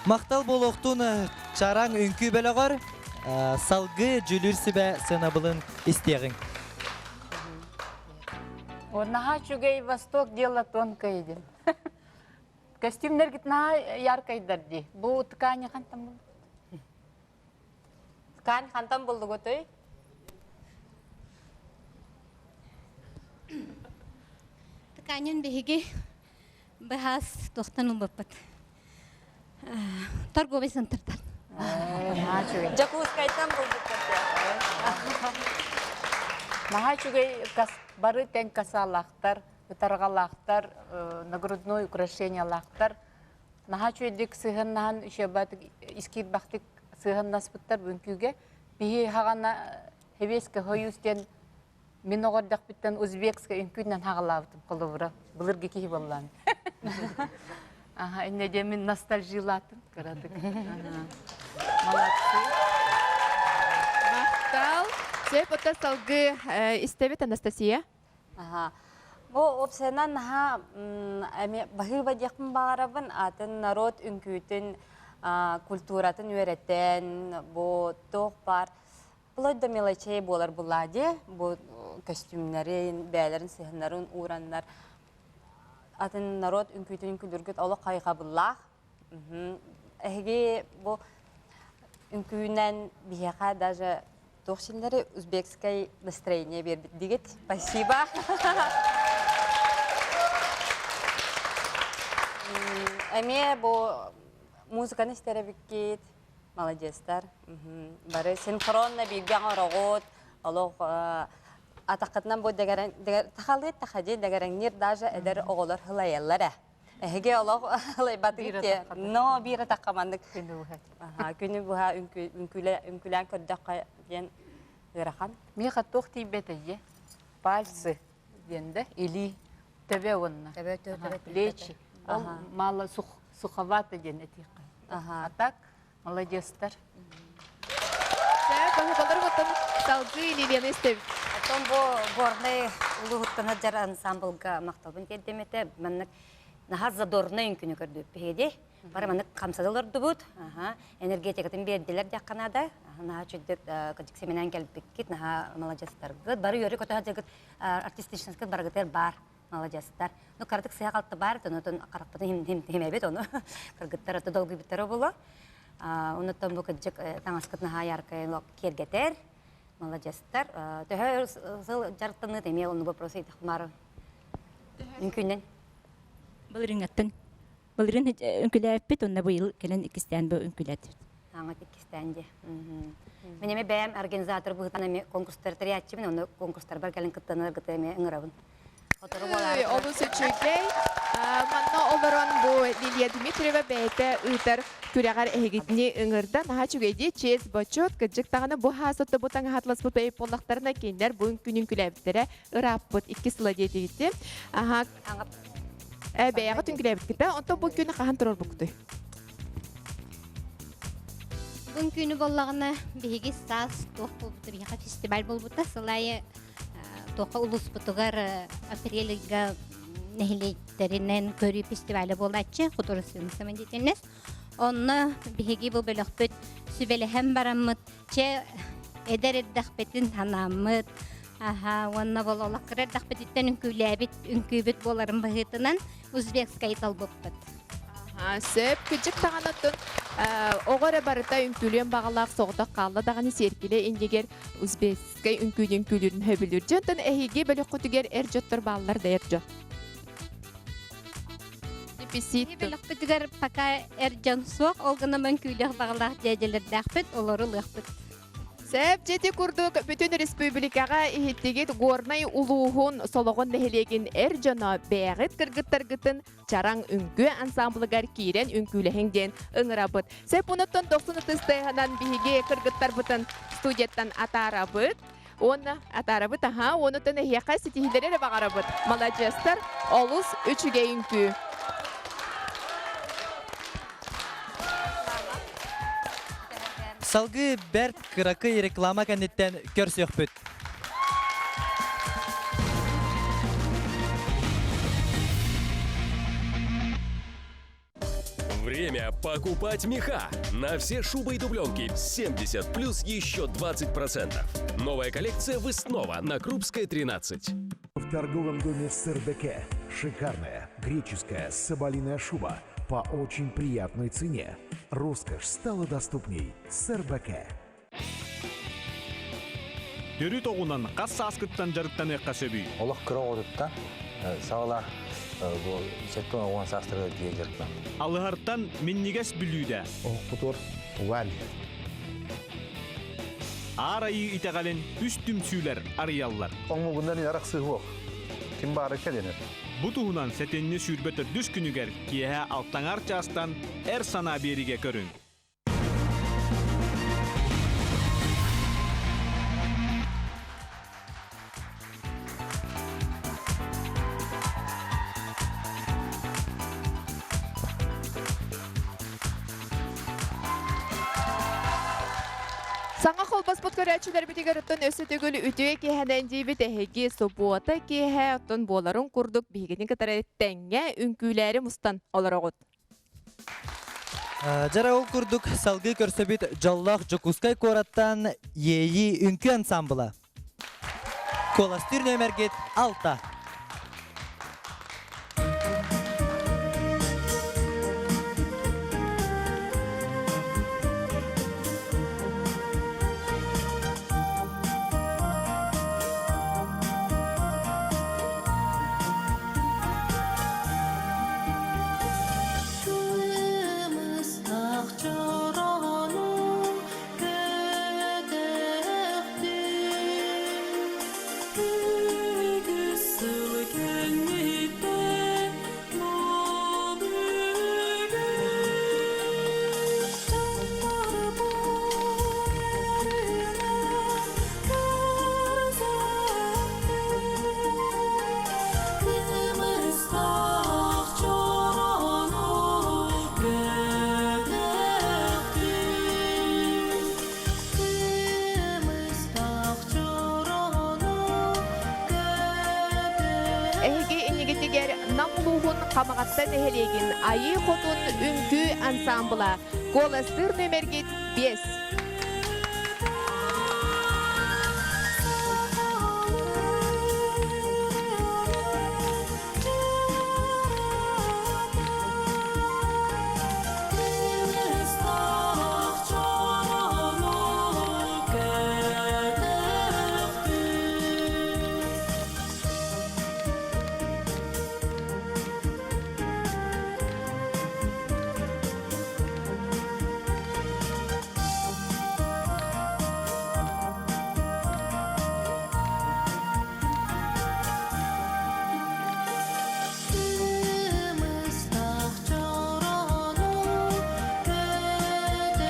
Махтал буолуохтун Чараҥ үҥкүү бөлөҕөр салгыы дьүлүүр сүбэ сыанабылын истиэҕиҥ. Наһаа үчүгэй Восток дело тонкое диэн. Костюмнаргыт наһаа яркайдар дии. Бу ткани хантан буллугут? Ткань хантан буллугутуй? Тканин биһиги быһаас туохтан ылбыппыт. Торговый центртан. Дьокуускайтан булбуттар. Наһаа үчүгэй бары тэҥ касалаахтар, ытарҕалаахтар, нагрудной украшениялаахтар. Наһаа үчүгэйдик сыһыаннаһан, үчүгэйбатык искиирбэхтик. сыһыаннаспыттар бу үҥкүүгэ. Биһи хаҕана Хевеска Союз диэн мин оҕо эрдэхпиттэн узбекскай үҥкүүнэн хаҕалаабытым холобура. Былыргы киһи буоллаан. Аха, инньэ диэн мин ностальжилаатым кыратык. Молодцы. Махтал. Сөп, оттон салгыы истэбит Анастасия. Аха. Бу уопсайынан наһаа эмиэ баһыыба диэхпин баҕарабын. Атын народ үҥкүүтүн, культуратын үөрэтэн, бу туох баар вплоть до мелочей буолар булаа дии. Бу көстүүмнэрин, бэйэлэрин сыһыннарын уураннар атын народ үҥкүүтүн үҥкүүлүүргүт олох хайҕабыллаах. Эһиги бу үҥкүүнэн биһиэхэ даже туох синнэри узбекскай настроение биэрбит дигит. Спасибо. Эмиэ бу музыканы истэрэбиккит, молодецтар. Бары синхронно бииргэ оҥороҕут, олох атаххытынан бу тахалыы тахадьы дэгэрэҥниир даже эдэр оҕолор хылайаллар ээ. Эһиги олох ылайбатыгыт но биир атахха маннык күнү быһа үҥкүүлээн көрдөххө диэн ыарахан. Миэхэ туох тиийбэт эйэ? Пальцы диэн да илии төбө уонна плечи. Ол мало суховато диэн этиэххэ. А так Молодецтар. Баһыбалар оттон салгыы Лилияны истэбит. Оттон бу Горнай улууһуттан сылдьар ансамблга махталбын тиэрдим этэ. Маннык наһаа задорнай үҥкүүнү көрдүбүт Бары маннык хамсада олордубут. Энергетикатын биэрдилэр диэххэ наада. Наһаа үчүгдүк кырдьык сэмэнэн кэлбиккит, наһаа маладьыастаргыт. Бары үөрэ-көтө сылдьаргыт артистичностькыт барыгытыгар баар. Маладьыастар. Ну, кыратык сыһа-халты баар, онтон харахпытын химэбит ону. Кыргыттар аты долгуйбуттара буолуо. Онуттан бу кырдьык таҥаскыт наһаа яркай киэргэтэр. Маладьыастар. Төһө сыл дьарыктаныыт эмиэ онну вопрос ыйдахмар. Үҥкүүнэн. Былырыҥҥаттан Былырыын үҥкүүлээппит, онно быйыл кэлэн иккистээн бу үҥкүүлээтибит. Аҥат иккистээн дии. Мин эмиэ бэйэм организатор быһыытынан эмиэ конкурстар тэрийээччибин, онно конкурстарбар кэлэн кыттанаргыта эмиэ ыҥырабын. Сотору буолаары Олус үчүгэй. Манна олорон бу Лилия Дмитриева бэйэтэ ыытар күрэҕэр эһигитини ыҥырда. Наһаа үчүгэй дии, чиэс бочуот. Кырдьык даҕаны бу хаасатта бу таҥаһатласпыт бэйэп буоллахтарына кинилэр бу үҥкүүнү үҥкүүлээбиттэрэ ырааппыт икки сыла диэтигити. Аха, Э, бэйэҕит үҥкүүлээбиккит да? Онтон бу күнү хаһан туруорбуккутуй? Бу күнү буоллаҕына биһиги саас туох буолбута биһиэхэ фестиваль буолбута. Сыл аайы туохха улууспутугар апрель ыйга нэһилиэктэринэн көрүү фестиваля буолааччы художественный самодеятельность. Онно биһиги бу бөлөхпүт сүбэлэһэн бараммыт Чэ, эдэр эрдэхпитин санааммыт, аһа, уонна бол олох кыра эрдэхпититтэн үҥкүүлээбит, үҥкүүбүт буоларын быһыытынан узбекскай талбыппыт. Аһа, сөп. Кыдьык даҕаны оттон оҕо эрэ барыта үҥкүүлүөн баҕалаах соҕотох хаалла даҕаны сиэркилэ иннигэр узбекскай үҥкүүнү үҥкүүлүүрүн сөбүлүүр. Дьэ, оттон эһиги бөлөххүтүгэр эр дьоттор бааллар да эр дьон? Биһи бөлөхпүтүгэр пока эр дьон суох, ол гынан үҥкүүлүөх баҕалаах дьээдьэлэрдээхпит, олору ылыахпыт. Сөп, дьити курдук бүтүн республикаҕа иһиттигит Горнай улууһун Солоҕон нэһилиэгин эр дьоно бэйэҕит кыргыттаргытын Чараҥ үҥкүү ансамблыгар киирэн үҥкүүлэһиҥ диэн ыҥырабыт. Сөп, онуттан дохсун ытыс тыаһынан биһиги кыргыттарбытын студияттан атаарабыт. Уонна атаарабыт аһаа, уонуттан эһиэхэ ситиһиилэри эрэ баҕарабыт. Маладьыастар, олус үчүгэй үҥкүү. Салгыы бэрт кыракый реклама кэнниттэн көрсүөхпүт. Время покупать меха. На все шубы и дубленки 70 плюс еще 20%. Новая коллекция вы снова на Крупской 13. В торговом доме Сырбеке шикарная греческая соболиная шуба по очень приятной цене. Роскошь стала доступней. Сырбеке. Төрүт оҕунан хас сааскыттан дьарыктаныахха сөбүй? Олох кыра оҕотуттан саҕалаах бу сэттэ уон саастарыгар тиийэ дьарыктан. Алыһартан минньигэс бүлүүдэ. Оһохпутугар угаан иһэр. Аар айыы итэҕэлин үс түмсүүлэр арыйаллар. Омугунан арахсыы суох. Ким баара кэлэнэр. Бу туһунан сэтинньи 24 күнүгэр киэһэ алтаҥар чаастан эр санаа биэриигэ көрүҥ. Саҥа холбоспут көрөөччүлэрбитигэр оттон өссө төгүл үтүө киэһэнэн диибит эһиги субуота киэһэ оттон буоларын курдук биһигини кытары тэҥҥэ үҥкүүлээри мустан олороҕут. Дьара ол курдук салгыы көрсөбүт дьоллоох Дьокуускай куораттан Иэйии үҥкүү ансамбла. Куоластыыр нүөмэргит алта. Кымыстах чороонун Үгүс сыл кэнниттэн бу бүгүн Дьоннорбун эринэн көрсөттүм. Кымыстаах чороону көтөхтүм. Кымыстаах чороону Эһиги иннигитигэр Нам улууһун Хамаҕатта нэһилиэгин Айыы Хотун үҥкүү ансаамбыла куоластыыр нүөмэргит 5. Кымыстаах чороону көтөхтүм. Кымыстаах чороону көтөхтүм.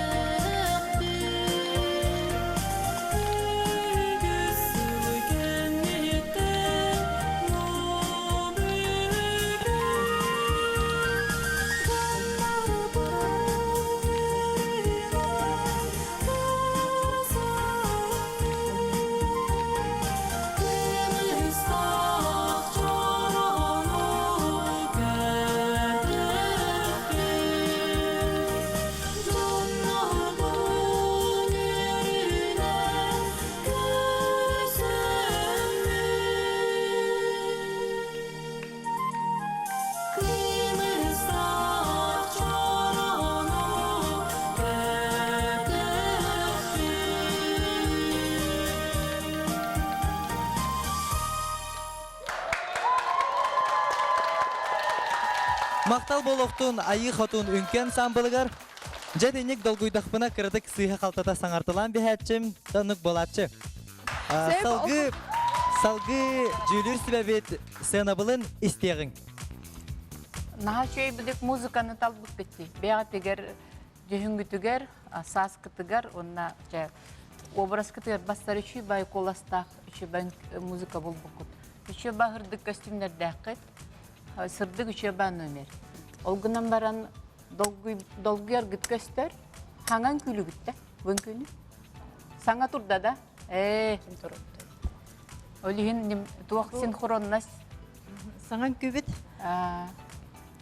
Үгүс сыл кэнниттэн бу бүгүн Дьоннорбун эринэн көрсөттүм. Кымыстаах чороону көтөхтүм. Дьоннорбун эринэн көрсөммүн. Кымыстаах чороону көтөхтүм. Махтал буолуохтун Айыы Хотун үҥкүү ансамблыгар дьэ итинник долгуйдахпына кыратык сыыһа-халтата саҥарталаан биһээччим, оннук буолааччы. Салгыы салгыы дьүүлүүр сүбэбит сыанабылын истиэҕиҥ. Наһаа үчүгэй быдык музыканы талбыккыт дии. Бэйэҕитигэр дьүһүҥҥүтүгэр, сааскытыгар уонна дьэ образкытыгар бастар үчүй бай куоластаах үчүгэй музыка булбуккут. Үчүгэй баһырдык көстүүмнэрдээххит. Сырдык үчүгэй номер. Ол гынан баран долгуйаргыт көстөр. Хаҥан күлүгүттэ бүгүн күнү. Саҥа турда да? Ээ, Ол иһин туох синхронность Саҥа үҥкүүбүт.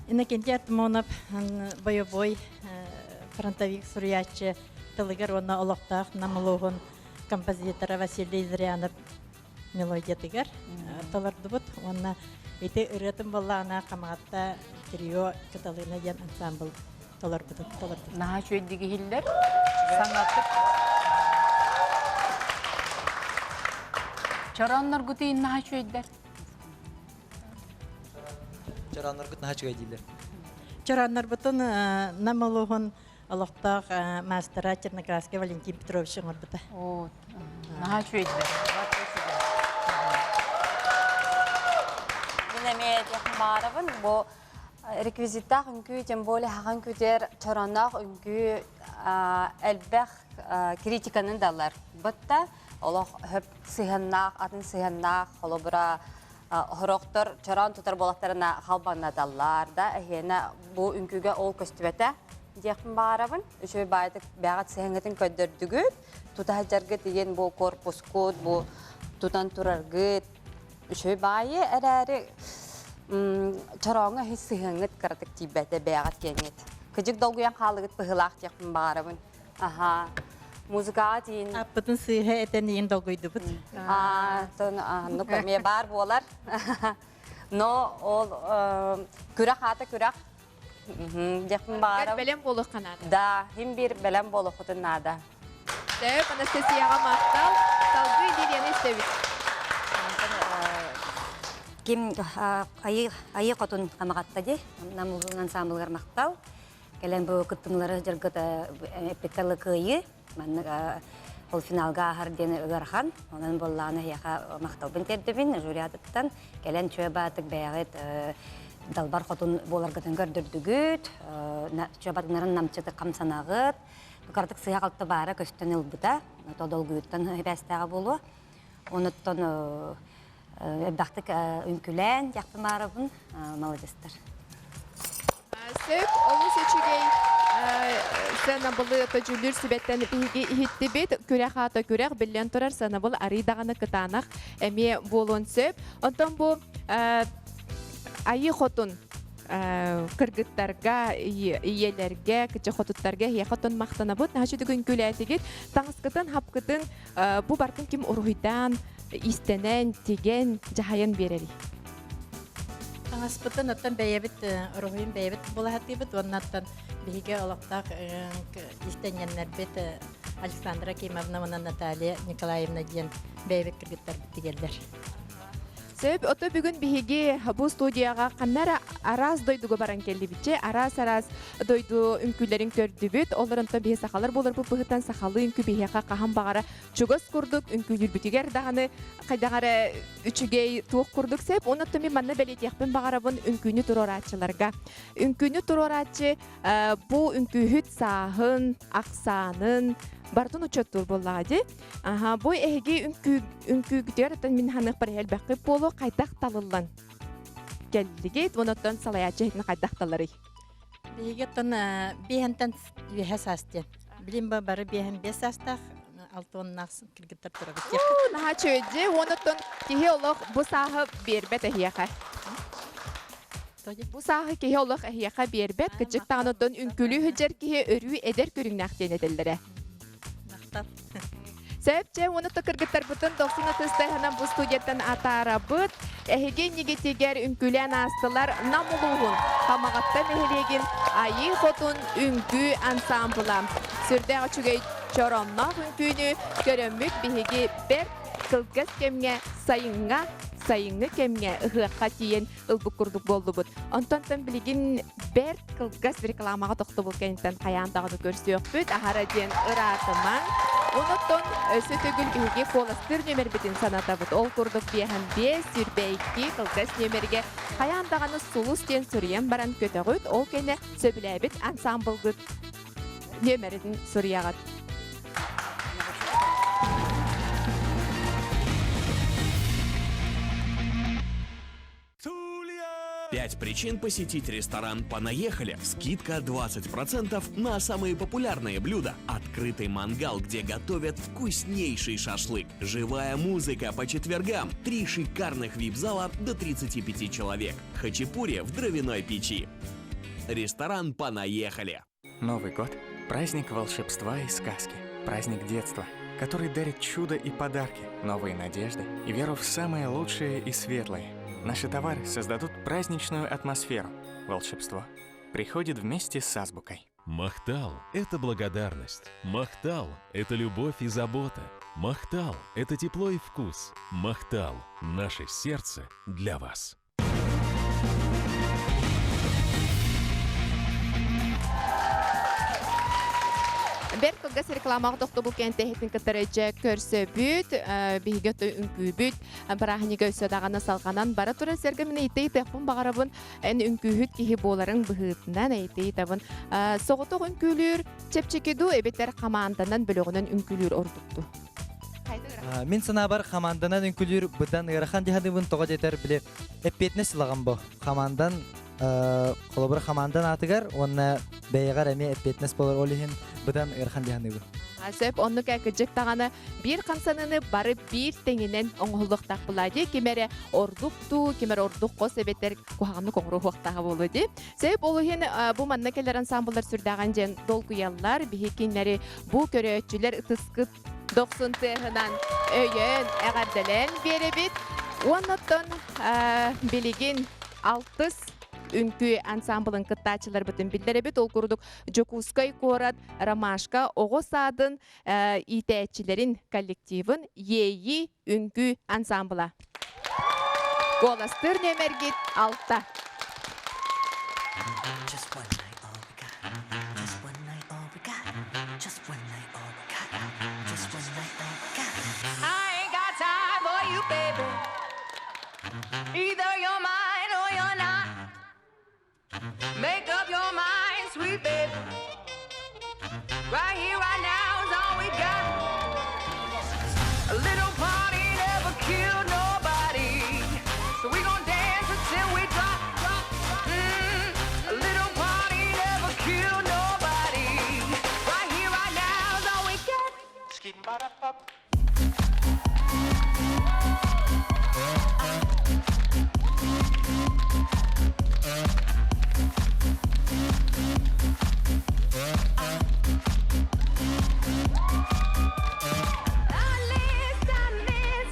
Иннокентий Артамонов бойобуой фронтовик суруйааччы тылыгар уонна олохтоох Нам улууһун композитора Василий Зырянов мелодиятыгар толордубут уонна ити ырыатын буоллаҕына Хамаҕатта трио Кыталыына диэн ансамбл толорбутун толордубут. Наһаа үчүгэйдик иһиллэр. Саҥатык. Чороонноргутуйун наһаа үчүгэйдэр. Чороонноргут наһаа үчүгэй дииллэр. Чорооннорбутун Нам улууһун олохтоох маастара Чернокрасский Валентин Петрович оҥорбута. Оо, наһаа үчүгэйдэр. Мин эмиэ этиэхпин баҕарабын, бу реквизиттаах үҥкүү, тем более хаҕан күтэр чороонноох үҥкүү элбэх критиканы да ылар. Бытта олох хөп сыһыаннаах, атын сыһыаннаах, холобура хорохтор чороон тутар буолаттарына халбаннаталлар да, эһиэнэ бу үҥкүүгэ ол көстүбэтэ. диэхпин баҕарабын. Үчүгэй баайдык бэҕэт сэһэҥҥитин көрдөрдүгүт. Тута сылдьаргыт диэн бу корпускут, бу тутан тураргыт үчүгэй баайы эрээри чорооҥҥо иһит сыһыаҥҥыт кыратык тиийбэтэ бэйэҕит киэҥҥит. Кыдьык долгуйан хаалыгыт быһыылаах диэхпин баҕарабын. Аха. Музыкаҕа тиийин. Аппытын сыыһа этэн иин долгуйдубут. Аа, тон оннук эмиэ баар буолар. Но ол күрэх аата күрэх. Диэхпин баҕарабын. Бэлэм буолуохха наада. Да, хим биир бэлэм буолуоххутун наада. Сөп, Анастасияҕа махтал. Салгыы Лилияны истэбит. Ким айыы айыы хотун хамаҕатта ди нам улуун ансамблыгар махтал кэлэн бу кыттымлары дьаргыт эппиккэ кыайыы маннык ол финалга ааһар диэн ыарахан онон буоллаҕына эһиэхэ махталбын тиэрдэбин жюри атыттан кэлэн чүө баатык бэйэҕит далбар хотун буоларгытын көрдөрдүгүт чүө батынарын намчытык хамсанаҕыт кыратык сыһа-халты баара көстөн ылбыта то долгуйуттан эбээстээҕэ буолуо онуттан элбэхтик үҥкүлээн диэхпин баарабын маладьыстар Сөп, олус үчүгэй сыанабылы төдьүлүүр сүбэттэн биһиги иһиттибит. Күрэх аата күрэх, биллэн турар сыанабыл арый даҕаны кытаанах эмиэ буолуон сөп. Онтон бу Айыы Хотун кыргыттарга, ийэлэргэ, кыча хотуттарга эһиэхэ оттон махтанабыт. Наһаа үчүгэй үҥкүүлээтигит. Таҥаскытын, хапкытын бу бартын ким уруһуйдаан, иистэнэн, тигэн, дьаһайан биэрэрий? Таҥаспытын оттон бэйэбит уруһуйун бэйэбит булаһатыыбыт уонна оттон биһиги олохтоох иистэнньэннэрбит Александра Кимовна уонна Наталья Николаевна диэн бэйэбит кыргыттарбыт тигэллэр. Сөп, ото бүгүн биһиги бу студияҕа ханна эрэ араас дойдуга баран кэллибитчэ, араас-араас дойду үҥкүүлэрин көрдүбүт. Олоронтон биһи сахалар буоларбыт быһыттан сахалыы үҥкүү биһиэхэ хаһан баҕара чугас курдук үҥкүүлүүрбүтүгэр даҕаны хайдах эрэ үчүгэй туох курдук сөп. Онон мин манна бэлиэтиэхпин баҕарабын үҥкүүнү туруорааччыларга. Үҥкүүнү туруорааччы бу үҥкүүһүт сааһын, ахсаанын барытын учуоттуур буоллаҕа дии. Аха, бу эһиги үҥкүү үҥкүүгүтүгэр оттон мин ханыахпар элбэххит буолуо хайдах талыллан кэллигит онон салайааччы иһитин хайдах таларый? Биһиги оттон биэһэнтэн үөһэ саас диэн. Билим бары биэһэн биэс саастаах алтыоннаах кыргыттар турабыт. Наһаа чүөдьи, онон киһи олох бу сааһы биэрбэт эһиэхэ. Бу сааһы киһи олох эһиэхэ биэрбэт, кычык даҕаны оттон үҥкүүлүү сылдьар киһи өрүү эдэр көрүҥнээх диэн этэллэрэ. Махтал. Сөп, чэ, уонна то кыргыттарбытын дохсун ытыстайһынан бу студияттан атаарабыт. Эһиги иннигитигэр үҥкүүлээн аастылар Нам улууһун Хамаҕатта нэһилиэгин Айыы Хотун үҥкүү ансаамбыла. Сүрдээх үчүгэй чороонноох үҥкүүнү көрөммүт биһиги бэрт кылгас кэмҥэ сайыҥҥа сайыҥҥы кэмҥэ ыһыахха тиийэн ылбыт курдук буоллубут. Онтон билигин бэрт кылгас рекламаҕа тохтобул кэнниттэн хайаан даҕаны көрсүөхпүт. Аһара диэн ыраатымаҥ. Онуттан өссө төгүл биһиги куоластыыр нүөмэрбитин санатабыт. Ол курдук биэһэн биэс, 22 кылгас нүөмэргэ хайаан даҕаны сулус диэн суруйан баран көтөҕүт. Ол кэннэ сөбүлээбит ансамблгыт нүөмэрин суруйаҕыт. Пять причин посетить ресторан «Понаехали». Скидка 20% на самые популярные блюда. Открытый мангал, где готовят вкуснейший шашлык. Живая музыка по четвергам. Три шикарных вип-зала до 35 человек. Хачапури в дровяной печи. Ресторан «Понаехали». Новый год – праздник волшебства и сказки, праздник детства, который дарит чудо и подарки, новые надежды и веру в самое лучшее и светлое. Наши товары создадут праздничную атмосферу. Волшебство приходит вместе с азбукой. Махтал – это благодарность. Махтал – это любовь и забота. Махтал – это тепло и вкус. Махтал – наше сердце для вас. Бэрт кылгас рекламаҕа тохтобул кэнтэһитин кытары дьэ көрсөбүт, биһиги үҥкүүбүт бырааһынньыга өссө даҕаны салҕанан бара турар сэргэ мин ыйытыахпын баҕарабын эн үҥкүүһүт киһи буоларыҥ быһыытынан ыйытыйытабын соҕотох үҥкүүлүүр чэпчэки дуу эбэтэр хамаанданан бөлөҕүнэн үҥкүүлүүр ордук дуу Мин санаабар хамаанданан үҥкүүлүүр быдан ыарахан диһаныбын тоҕо диэтэр били эппиэтинэс ылаҕын бу. Хамаандан Холобура хамаандан аатыгар уонна бэйэҕэр эмиэ эппиэтинэс буолар ол иһин быдан ыарахан дии саныыбын. Сөп оннук кыдьык даҕаны биир хамсаныыны бары биир тэҥинэн оҥоһуллуохтаах буолаа дии. Ким эрэ ордук дуу, ким эрэ ордук хос эбэтэр куһаҕаннык оҥоруохтааҕа буолуо дии. Сөп ол иһин бу манна кэлэр ансамбллар сүрдээҕин дьэн долгуйаллар. Биһи кинилэри бу көрөөччүлэр ытыскыт дохсун тыаһынан өйөөн, эҕэрдэлээн биэрэбит. Уоннаттан билигин алтыс үҥкүү ансамблын кыттааччыларбытын биллэрэбит. Ол курдук Дьокуускай куорат Ромашка оҕо саадын иитээччилэрин коллективын Иэйии үҥкүү ансамбла. Куоластыыр нүөмэргит алта. Just one night, all we got. Just one night, all we got. Just one night, all we got. Just one night, all we got. I ain't got time for you, baby. Either you're mine or you're not. Make up your mind, sweet baby. Right here, right now is all we got. A little party never killed nobody. So we gon' dance until we drop. Mm, a little party never killed nobody. Right here, right now is all we got.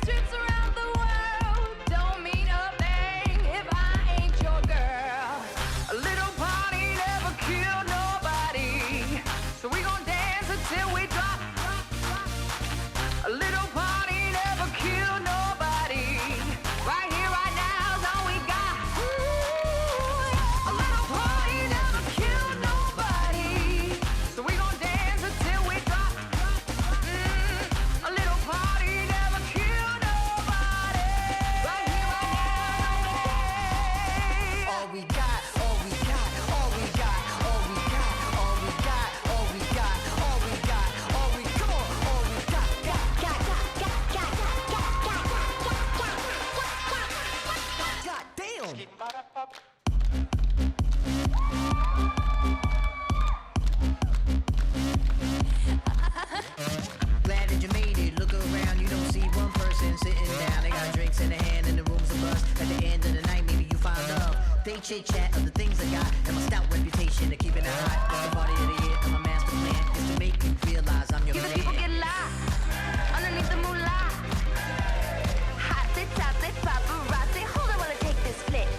Trips around the world don't mean a thing if I ain't your girl. A little party never killed nobody. So we gon' dance until we drop. A little party never killed nobody. Right here, right now is all we got. A little party never killed nobody. So we gon' dance until we drop. Mm, a little party never killed nobody. Right here, right now. All we got, all we got, all we got, all we got, all we got, all we got, all we got, all we come on, all we got, got, got, got, got, got, got, got, got, got, got, got, God damn. Glad that you made it. Look around, you don't see one person sitting down. They got drinks in their hand and the room's a buzz. At the end of the night, maybe you find love. They chit chat of the things I got and my stout reputation of keeping it hot. It's the party of the year, and my master plan is to make you realize I'm your You the man. people get lost underneath the moolah. Hot it, top it, paparazzi. Hold on while I take this flick.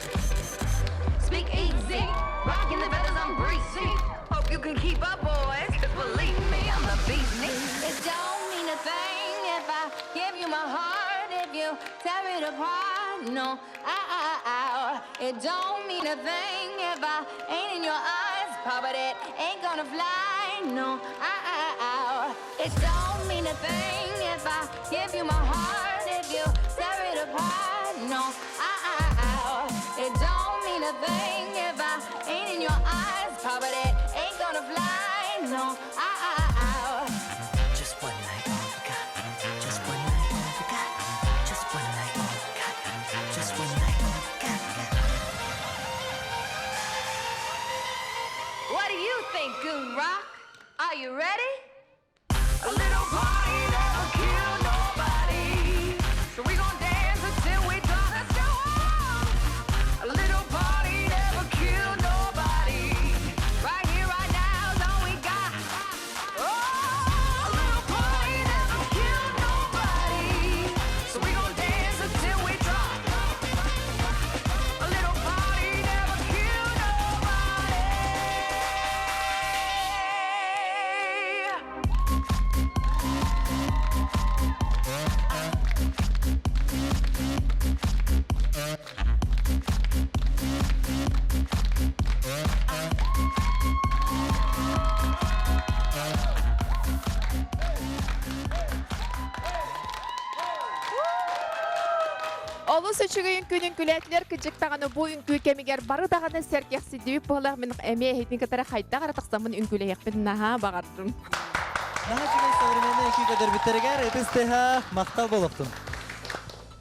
Speak easy, rocking the feathers, I'm breezy. Hope you can keep up, boys, 'cause believe me, I'm the bee's knees. It don't mean a thing if I give you my heart, if you tear it apart. No, I, I, I. It don't mean a thing if I ain't in your eyes, Papa, that ain't gonna fly. No, I, I, I. It don't mean a thing if I give you my heart, if you tear it apart. No, I, I, I. It don't mean a thing if I ain't in your eyes, Papa, that ain't gonna fly. No, I, I, I. Just one night, all we got. Just one night, all we got. Just one night, all we got. Just one night, all we got. What do you think, Goon Rock? Are you ready? A little party never killed nobody. So we gon' dance until we drop. Let's go on. A little party never killed nobody. Right here, right now is all we got. Oh, a little party never killed nobody. So we gon' dance until we drop. A little party never killed nobody. Олус үчүгэй үҥкүүнүн күлээтилэр кыдьык даҕаны бу үҥкүү кэмигэр бары даҕаны сэргэхсийдибит буолар мин эмиэ эһитин кытары хайдах эрэ тахсаммын үҥкүүлэһиэхпин наһаа баҕардым. Наһаа үчүгэй современный үҥкүү көрдөрбүттэригэр ытыс тыаһа махтал буолуохтун.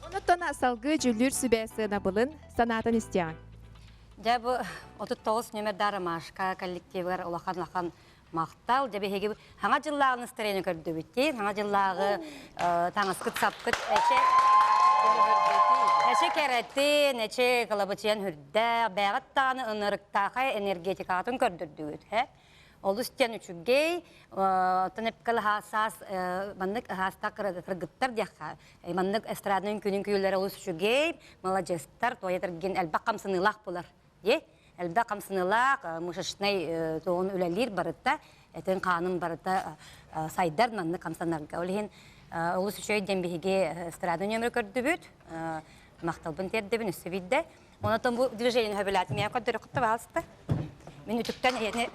Онуттан салгыы дьүллүүр сүбэ сыанабылын санаатын истиэҕиҥ. Дьэ бу 39 нүөмэрдээх Ромашка коллективыгар улахан-улахан махтал. Дьэ биһиги хаҥа дьыллааҕы настроение көрдүбүт дии. Хаҥа дьыллааҕы таҥаскыт-сапкыт эче эче кэрэтин, эче кылабычыйан хүрдээх, бэйэҕит даҕаны ынырыктаахай энергетикаҕытын көрдөрдүгүт. Олус диэн үчүгэй, оттон эпкэл саас маннык ыһаастаах кыргыттар диэххэ, маннык эстрадный үҥкүүнүн күйүлэрэ олус үчүгэй, маладьыастар, туойа элбэх хамсаныылаах булар. Дии, элбэх хамсаныылаах, мышечнай туоҕун үлэлиир барыта, этин хаанын барыта сайдар маннык хамсанарга. Ол иһин олус үчүгэй диэн биһиги эстрада нөмірі көрдүбүт, махталбын тиэрдэбин өссө биирдэ. Онотон бу движениени хөбүлээтим. Я көрдөрө кытта баалыста. Мин үтүктэн эйэни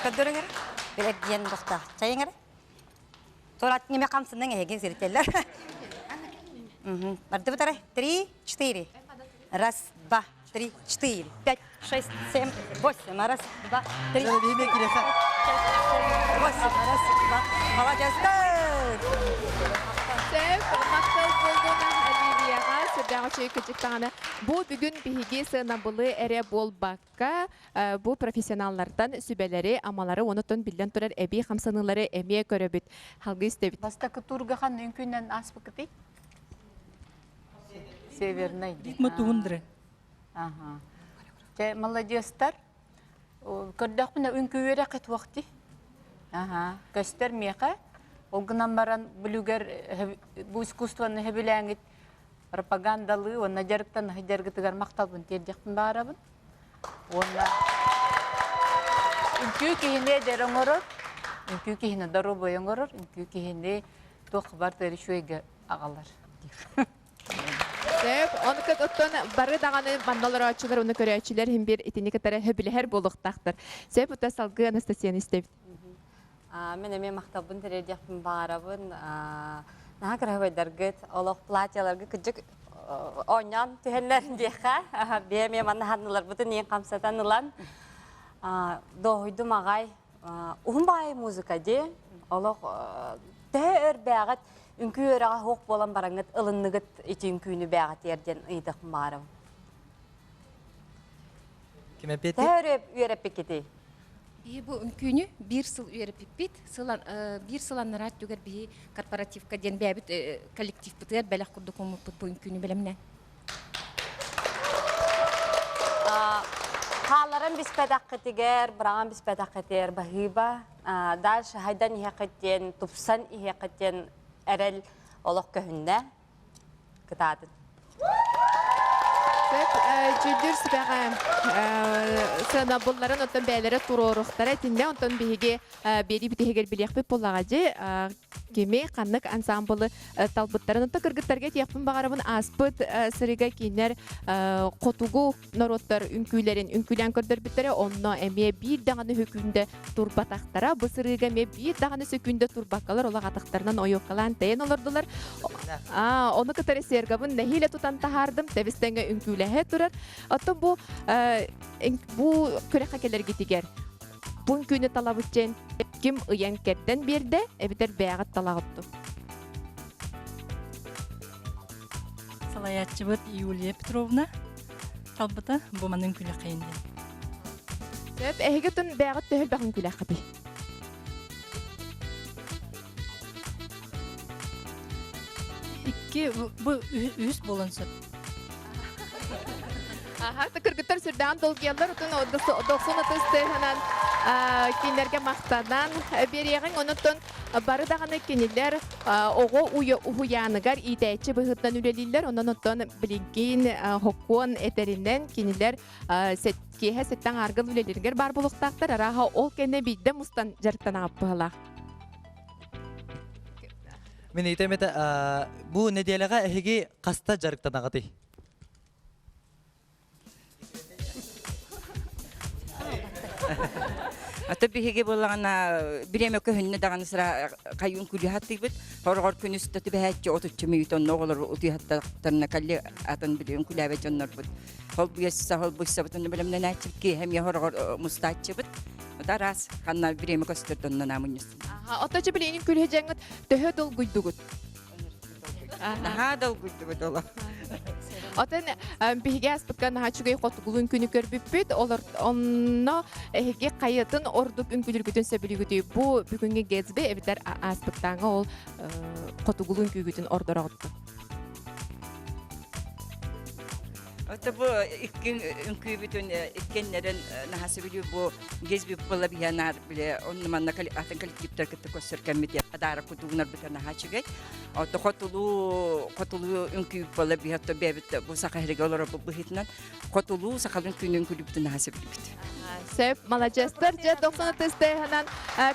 Көрдөрүҥэр билэр диэн бохтаах. Чайыҥар. Турат неме хамсынның эһиги зрителлер. Барды бутары. Три, четыре. Раз, два, три, четыре, пять, шесть, семь, восемь. Раз, два, три. Восемь. Раз, два. Молодец. Сөп, махтал буоллун Оливияҕа сүрдээх үчүгэй кырдьыктаҕына. Бу бүгүн биһиги сыанабылы эрэ буолбакка, бу профессионаллартан сүбэлэри, амалары, онутун биллэн турар эбии хамсаныылары эмиэ көрөбүт. Халгы истэбит. Бастакы турга ханна үҥкүүнэн ааспыккытый? Северный. Ритмы тундры. Ага. Те молодецтар. Көрдөхпүнэ үҥкүүрэ кытуохти. Ага. Көстөр миэхэ. Ол гынан баран бүлүгэр бу искусствоны хөбүлээҥит пропагандалыы уонна дьарыктан дьаргытыгар махталбын тиэрдиэхпин баарабын. Уонна үҥкүү киһини эдэр оҥорор, үҥкүү киһини доруобуйа оҥорор, үҥкүү киһини туох барытыгар үчүгэйгэ аҕалар. Сөп, ону оттон бары даҕаны манна олорооччулар, уну көрөөччүлэр иһин биир итини кытары сөбүлэһэр буолуохтаахтар. Сөп, ута салгыы Анастасияны истэбит. Мен эмиэ махталбын тириэрдиэхпин баҕарабын. Наһаа кыраһыбайдаргыт, олох платьяларгы кыдьык оонньоон түһэллэр диэххэ. Бэйэм эмиэ манна ханныларбытын иин хамсатан ылан дуоһуйдум аҕай. Уһун баайы музыка дии. Олох төһө өр бээҕит үҥкүү үөрэҕэ суох буолан бараҥҥыт ылынныгыт ити үҥкүүнү бээҕитиэр диэн ыйытыахпын баҕарабын. Ким эппиэттиир? Төһө өр үөрэппиккитий? Биһи бу үҥкүүнү биир сыл үөрэппиппит. Сыл биир сыл анараа өттүгэр биһи корпоративка диэн бэйэбит коллективпытыгар бэлэх курдук ууммуппут бу үҥкүүнү бэлэмнээн. Хаалларан биспэтэххитигэр, быраҕан биспэтэххитигэр баһыыба. Дальше хайдан иһэххит диэн, тупсан иһэххит диэн эрэл олох көһүннэ. Кытаатын. Сөп, дьүүллүүр сүбэҕэ сыанабылларын оттон бэйэлэрэ туруоруохтара итиннэ онтон биһиги биэрии бүтүһүгэр билиэхпит буоллаҕа дьи кими ханнык ансаамбылы талбыттарын онтон кыргыттарга этиэхпин баҕарабын ааспыт сырыыга кинилэр хотугу норуоттар үҥкүүлэрин үҥкүүлээн көрдөрбүттэрэ онно эмиэ биир даҕаны сөкүүндэ турбатахтара бу сырыыга эмиэ биир даҕаны сөкүүндэ турбаккалар олох атахтарынан ойуоккалаан тэйэн олордулар ону кытары сергабын нэһиилэ тутан таһаардым тэбис тэҥҥэ үҥкүүлэһэ турар оттон бу бу күрэххэ кэлэргитигэр Бу үҥкүүнү талабыт диэн ким ыйан кэрдэн биэрдэ эбэтэр бэйэҕит талаҕыт дуу? Салайааччыбыт Юлия Петровна талбыта бу манын үҥкүүлэххэйин диэн. Сөп, эһиги тун бэйэҕит төһө элбэх үҥкүүлээххитий? Икки, бу үһүс буолан сөп. Аха, кыргыттар сүрдээн долгуйаллар, отун дохсун ытыс тыаһынан кинилэргэ махтанан биэриэҕиҥ. Онон бары даҕаны кинилэр оҕо уһуйааныгар иитээччи быһыытынан үлэлииллэр. Онон оттон билигин хокуон этэринэн кинилэр киэһэ сэттэн ааргыл үлэлэригэр баар буолуохтаахтар. Арааһа ол кэннэ биирдэ мустан дьарыктанаҕыт быһалаах. Мин ыйытыам этэ, бу нэдиэлэҕэ эһиги хаста дьарыктанаҕытый? Ата биһиги буоллаҕына бириэмэ көһүннэ даҕаны сыра хайуун күлүһаттыыбыт. Хороҕор күнүс да түбэһээччи отучча мүнүүт онно оҕолор утуйаттарына калли атын билигин күлээбэт дьоннорбут. Холбуйасса холбуйсабытын бэлэмнэнээччибит киэһэ эмиэ хороҕор мустааччыбыт. Ата араас ханна бириэмэ көстөр донно наамынньыс. Отточу билигин күлүһэ дьаҥҥыт төһө долгуйдугут? Наһаа долгуйдубут олох. Отон биһиги ааспыкка наһаа үчүгэй хотугулуун күнү көрбүппүт. Олор онно эһиги хайатын ордук үҥкүүлүргүтүн сөбүлүүгүтүй? Бу бүгүҥҥү Гэтсби эбэтэр ааспыттааҥы ол хотугулуун күүгүтүн ордороҕутту? Ото бу иккин үҥкүүбүтүн иккеннерин наһаа сөбүлүүр бу Гезби була биһанаар биле онну манна атын коллективтар кытта көссөр кэммит адаара кутугунар быта наһаа үчүгэй. Ото хотулуу хотулуу үҥкүү була биһатто бэбит бу саха хиригэ олорор быһыытынан хотулуу сахалын күнүн күлүбүтүн наһаа сөбүлүүбүт. Сөп, маладьыастар дьэ 90 тыһынан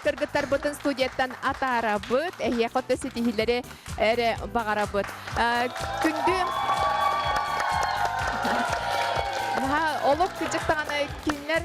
кыргыттарбытын студияттан атаарабыт. Эһиэхэ өттө ситиһиилэри эрэ баҕарабыт. Күндү олох кыдьык даҕаны кинилэр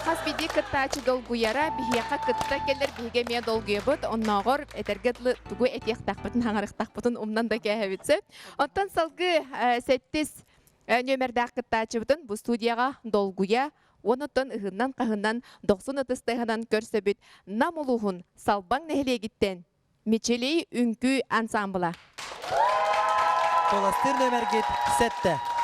хас биирдии кыттааччы долгуйара биһиэхэ кытта кэлэр биһиги эмиэ долгуйабыт. Оннооҕор этэргэ дылы тугу этиэхтээхпитин хаҥарыахтаахпытын умнан да кээһэбит сөп. Оттон салгыы сэттис нүөмэрдээх кыттааччыбытын бу студияҕа долгуйа уонуттан ыһыннан-хаһыннан дохсун ытыс тыаһынан көрсөбүт Нам улууһун Салбаҥ нэһилиэгиттэн Мичилий үҥкүү ансаамбыла. Куоластыыр нүөмэргит сэттэ.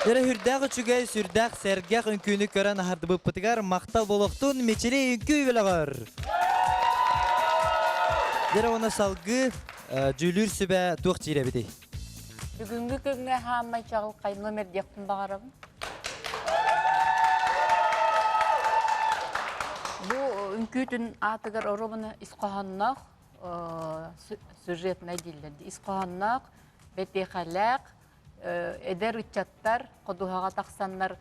Дьэрэ үрдээх үчүгэй, сүрдээх сэргэх үҥкүүнү көрөн аһардыбыппытыгар махтал буолуохтун Мичили үҥкүү бөлөҕөр! Дьэрэ уонна салгыы дьүүлүүр сүбэ туох диир эбитий? Бүгүҥҥү күҥҥэ хааммай чаҕылхай номер диэхпин баҕарабын. Бу үҥкүүтүн аатыгар оруобуна ис хоһоонноох сюжетнай дииллэр ис хоһоонноох, бэтиэхэлээх, эдэр ыччаттар ходуһаҕа тахсаннар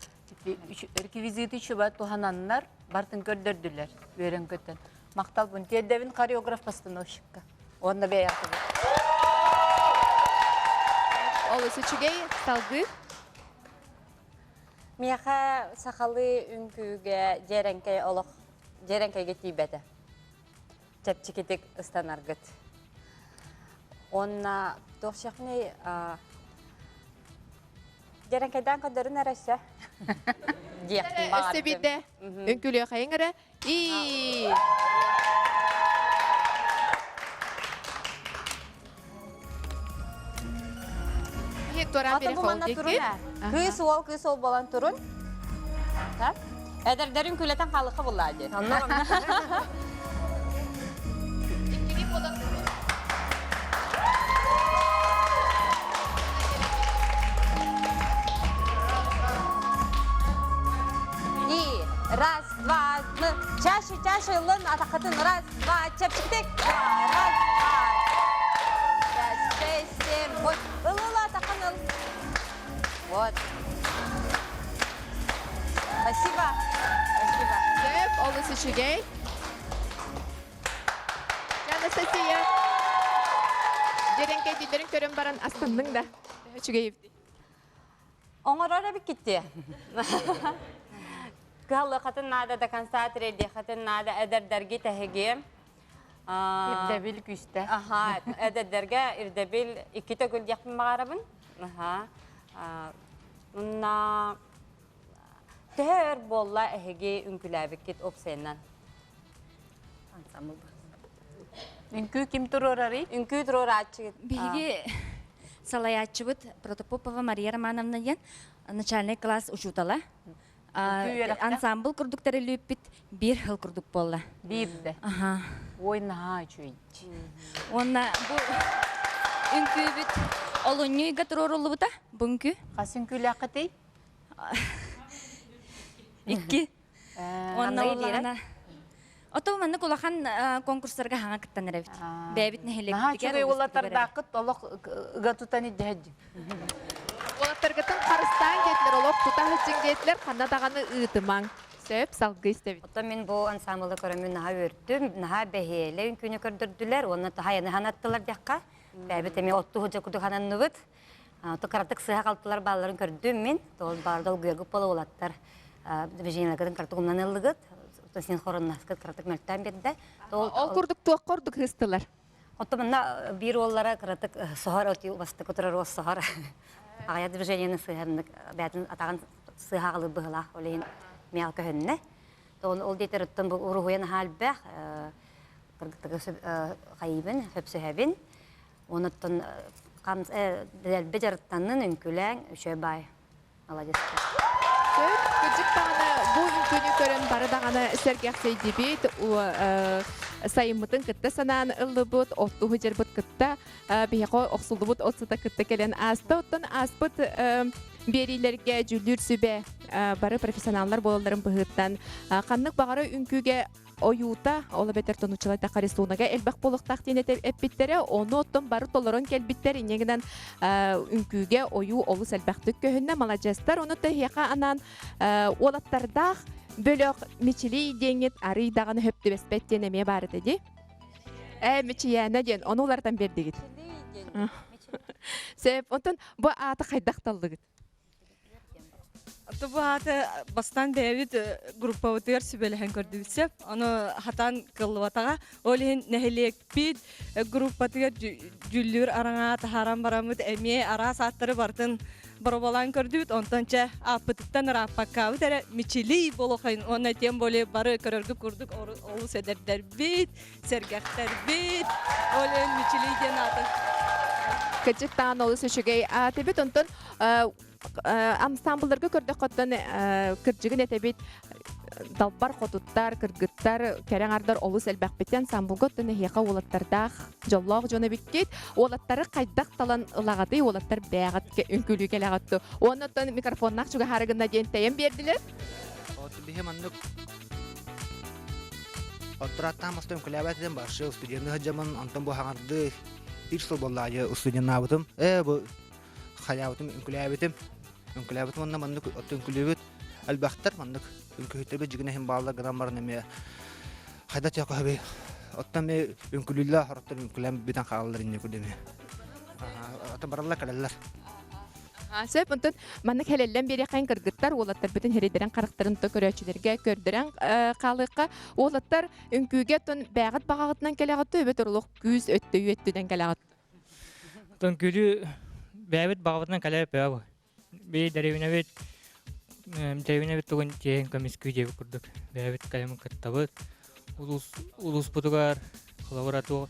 реквизиты чуба туһананнар бартын көрдөрдүлэр үөрэн көтөн. Махталбын тиэрдэбин хореограф-постановщикка. Уонна бэйэҕитигэр. Олус үчүгэй салгыы. Миэхэ сахалыы үҥкүүгэ дьиэрэҥкэй олох дьиэрэҥкэйгэ тиийбэтэ. Чэпчэкитик ыстанаргыт. Уонна туох сиэхпиний дьиэрэҥкэйдээн көрдөрүн эрэ өссө диэхпин Өссө баҕардым. биирдэ үҥкүүлүөххэйиҥ эрэ. И Ата бу манна турун ээ. Кыыс уол, кыыс уол буолан турун. Эдэрдэрин күлэтэн хаалыхха буллаа дии. И раз, два, ну, чаще, чаще ылын атаххытын раз, два, чэпчэкитик, два, раз, два, пять, шесть, семь, восемь. Ыл, ыл, атаххын ыл. Вот. Спасибо. Спасибо. Сөп, олус үчүгэй. Анастасия, дьэрэҥкэйдиилэрин көрөн баран астынныҥ да? Үчүгэй эбит. Оҥорор эбиккит Кыһаллыаххытын наада, до конца тириэрдиэххитин наада, эдэрдэргит эһиги. Ирдэбил күүстэ. Аха, эдэрдэргэ ирдэбил икки төгүл диэхпин баҕарабын. Аха. Уонна төһө өр буолла эһиги үҥкүүлээбиккит уопсайынан? Үҥкүү ким туруорарый? Үҥкүү туруорааччы. Биһиги салайааччыбыт Протопопова Мария Романовна диэн начальный класс учуутала. Ансамбл курдук тэриллибиппит биир сыл курдук буолла. Биирдэ. Аха. Ой, наһаа үчүгэй. Уонна бу үҥкүүбүт олунньу ыйга туруоруллубута бу үҥкүү. Хас үҥкүүлээххитий? Икки. Уонна улаана Ото маннык улахан конкурстарга хаҥа кыттан эрэбит. Бэйэбит нэһилиэкпитигэр. Наһаа үчүгэй уолаттардааххыт олох ыга тутан иддэһэддин. Уолаттаргытын харыстаан диэтилэр, олох тута сылдьыҥ диэтилэр, ханна даҕаны ыытымаҥ. Сөп, салгыы истэбит. Оттон мин бу ансамблы көрөммүн наһаа үөрдүм, наһаа бэһиэлэ үҥкүүнү көрдөрдүлэр уонна таһайаны ханаттылар диэххэ. Бэйэбит эмиэ оттуу сылдьар курдук хананныбыт. То кыратык сыһа халтылар баалларын көрдүм мин. Ол баарда олгуйаргыт буола уолаттар движениеларгытын кыратык умнан ыллыгыт. Син хоруннаскыт кыратык мөлтөөн биэрдэ. Ол курдук туохха ордук хыстылар? Оттон манна биир уоллара кыратык соһор оти бастакы турар уол соһор. Аҕыйах движениены сыһаннык бээтин атаҕын сыһаҕалыы быһылаах ол иһин миэхэ көһүннэ. Ол диэтэр оттон бу уруһуйан аһаа элбэх кыргыттарга хайыыбын, сөпсөһөбүн. Онуттан дэлби дьарыктаннын, үҥкүүлээҥ, үчүгэй баай. Молодецтар. Сөп, кырдьык даҕаны бу үҥкүүнү көрөн бары даҕаны сэргэхсийдибит, сайыммытын кытта санаан ыллыбыт, оттуһу дьарбыт кытта биһиэхэ охсуллубут от сыта кытта кэлэн ааста. Оттон ааспыт биэриилэргэ дьүүллүүр сүбэ бары профессионаллар буолалларын быһыыттан ханнык баҕара үҥкүүгэ ойуута, ол эбэтэр тонуччалайтахха рисунага элбэх буолуохтаах диэн эппиттэрэ. Ону оттон бары толорон кэлбиттэр. Инньэ гынан үҥкүүгэ ойуу олус элбэхтик көһүннэ. Маладьыастар. Ону тэһиэхэ анаан уолаттардаах бөлөх Мичилий диэҥҥит арый даҕаны хөп түбэспэт диэн эмиэ баар этэ дии. Ээ, Мичийээнэ диэн. Ону уларытан биэрдигит. Сөп. Онтон бу ааты хайдах таллыгыт? Бу ааты бастаан бэйэбит группабытыгар сүбэлэһэн көрдүбүт сөп. Ону хатан кыллыбатаҕа. Ол иһин нэһилиэкпит группатыгар дьүүллүүр араҥа таһааран бараммыт эмиэ араас ааттары барытын бороболаан көрдүбүт. Онтон чэ ааппытыттан ырааппаккаабыт эрэ мичилий буолуохайын уонна тем более бары көрөргө курдук олус эдэрдэрбит, сэргэхтэрбит. Ол иһин мичилий диэн ааты. Кырдьык даҕаны олус үчүгэй аат эбит. Онтон. Ансамблларга көрдөххөттөн кырдьыгын этэбит далбар хотуттар, кыргыттар, кэрэ аҥардар олус элбэхпиттэн ансамблга оттон эһиэхэ уолаттардаах дьоллоох дьон эбиккит. Уолаттары хайдах талан ылаҕытый, уолаттар бээҕит үҥкүүлүү кэлэҕит Уонна оттон микрофоннаах чугаһаары гынна диэн тэйэн биэрдилэр. Биһи маннык Оттурааттаан мастан үҥкүүлээбэт этим, баршы студенты сылдьаммын, онтон бу хаҥардыы ир сыл буоллаайы студеннаабытым. Ээ бу хайаабытым үҥкүүлээбитим. Үҥкүүлээбитим уонна маннык отто үҥкүүлүүбүт элбэхтэр маннык үҥкүүһүттэрбит дьигинэ иһин бааллар гынан баран эмиэ хайда тиэхэ оттон эмиэ үҥкүүлүүллэр хороттор үҥкүүлээн бүтэн хаалаллар инньэ курдук эмиэ. Оттон бараллар кэлэллэр. Сөп, онтон маннык хэлэллэн биэриэххин кыргыттар уолаттарбытын хэрийдэрэн харахтарын то көрөөччүлэргэ көрдөрөн хаалыахха. Уолаттар үҥкүүгэ оттон бээҕит баҕаҕытынан кэлэҕит эбэтэр олох күүс өттө өттүнэн кэлэҕит? Оттон күлүү бэйэбит баҕабытынан кэлэр бөҕө. Би дэриэбинэбит дэриэбинэбит тугун тиэһин көмүскүү диэбит курдук бэйэбит кэлэн кыттабыт. Улуус улууспутугар холобура туох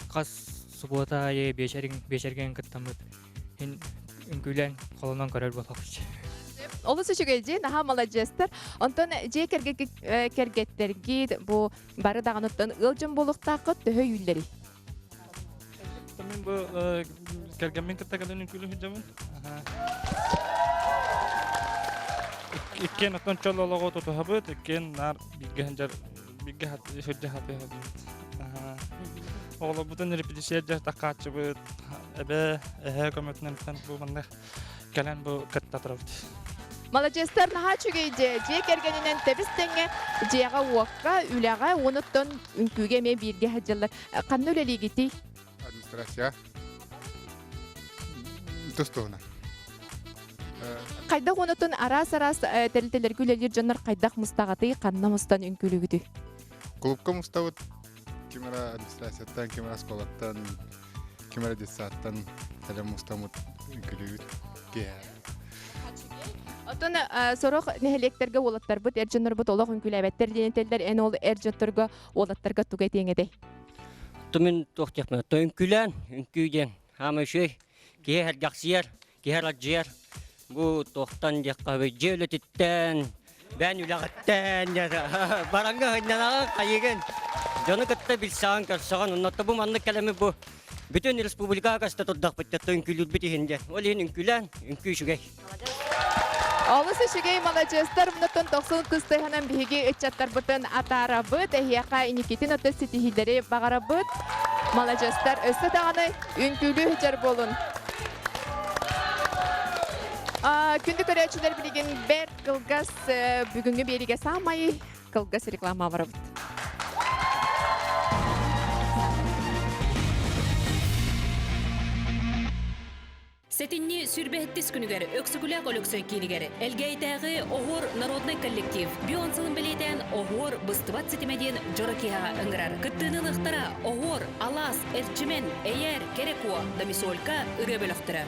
хас субуота аайы биэчэрин биэчэргэн кыттаммыт ин үҥкүүлээн холонон көрөр буолабыт. Олус үчүгэй дьиэ, наһаа маладьыастар. Онтон дьиэ кэргэттэргит бу бары даҕаныттан ыал дьон буолуохтааххыт төһө өйүүллэрий? Мин бу кэргэммин кытта кэлэн үҥкүүлүү сылдьабын. Иккиэн оттон чол олоҕу тутуһабыт, иккиэн наар бииргэ сылдьар, бииргэ сылдьа сатыһабыт. Оҕолорбутун репетиция дьахтаххааччыбыт, эбэ, эһээ көмөтүнэн бу манна кэлэн бу кытта турабыт. Маладьыастар наһаа үчүгэй дьиэ. Дьиэ кэргэнинэн тэбис тэҥҥэ дьиэҕэ-уокка, үлэҕэ уонуттан үҥкүүгэ эмиэ бииргэ сылдьаллар. Ханна үлэлиигитий? Администрация. Тус-туһунан. Хайдах уонуттан араас-араас тэрилтэлэргэ үлэлиир дьоннор хайдах мустаҕытый, ханна мустан үҥкүүлүүгүтүй? Клубка мустабыт. Ким эрэ администрацияттан, ким эрэ оскуолаттан, ким эрэ детсадтан кэлэн мустаммыт үҥкүүлүүбүт киэһэ. Оттон сорох нэһилиэктэргэ уолаттарбыт, эр дьоннорбут олох үҥкүүлээбэттэр диэн этэллэр. Эн ол эр дьонторго, уолаттарга тугу этиэҥ этэй? Мин туох диэхпин, үҥкүүлээн, үҥкүү диэн хаама үчүгэй. Киһи сэргэхсийэр, киһи аралдьыйар. Бу туохтан диэххэ дьиэ үлэтиттэн, бэйэн үлэҕиттэн бараҥҥа сынньанаҕын хайыгын дьону кытта билсэҕин көрсөҕүн онно бу маннык кэлэми бу бүтүн республикаҕа көстө турдахпыт дьэ үҥкүүлүүрбүт иһин дьэ ол иһин үҥкүүлээн үҥкүү үчүгэй Олус үчүгэй маладьыастар мунуттан тохсун тыстыһынан биһиги ыччаттарбытын атаарабыт. Эһиэхэ инникитин ото ситиһиилэри баҕарабыт. Маладьыастар өссө даҕаны үҥкүүлүү сылдьар буолун. Күндү көрөөччүлэр билигин бэрт кылгас бүгүҥҥү биэриигэ саамай кылгас реклама барабыт. Сэтинньи сүүрбэһиттис күнүгэр Өксөкүлээх Өлөксөй киинигэр Элгээйитээҕи Оһуор народнай коллектив Бион сылын бэлиэтээн Оһуор быстыбат ситимэ диэн дьоро киэһэҕэ ыҥырар. Кыттыыны ылыахтара Оһуор, Алаас, Эрчимэн, Эйээр, Кэрэ Куо, Домисолька ырыа бөлөхтөрө.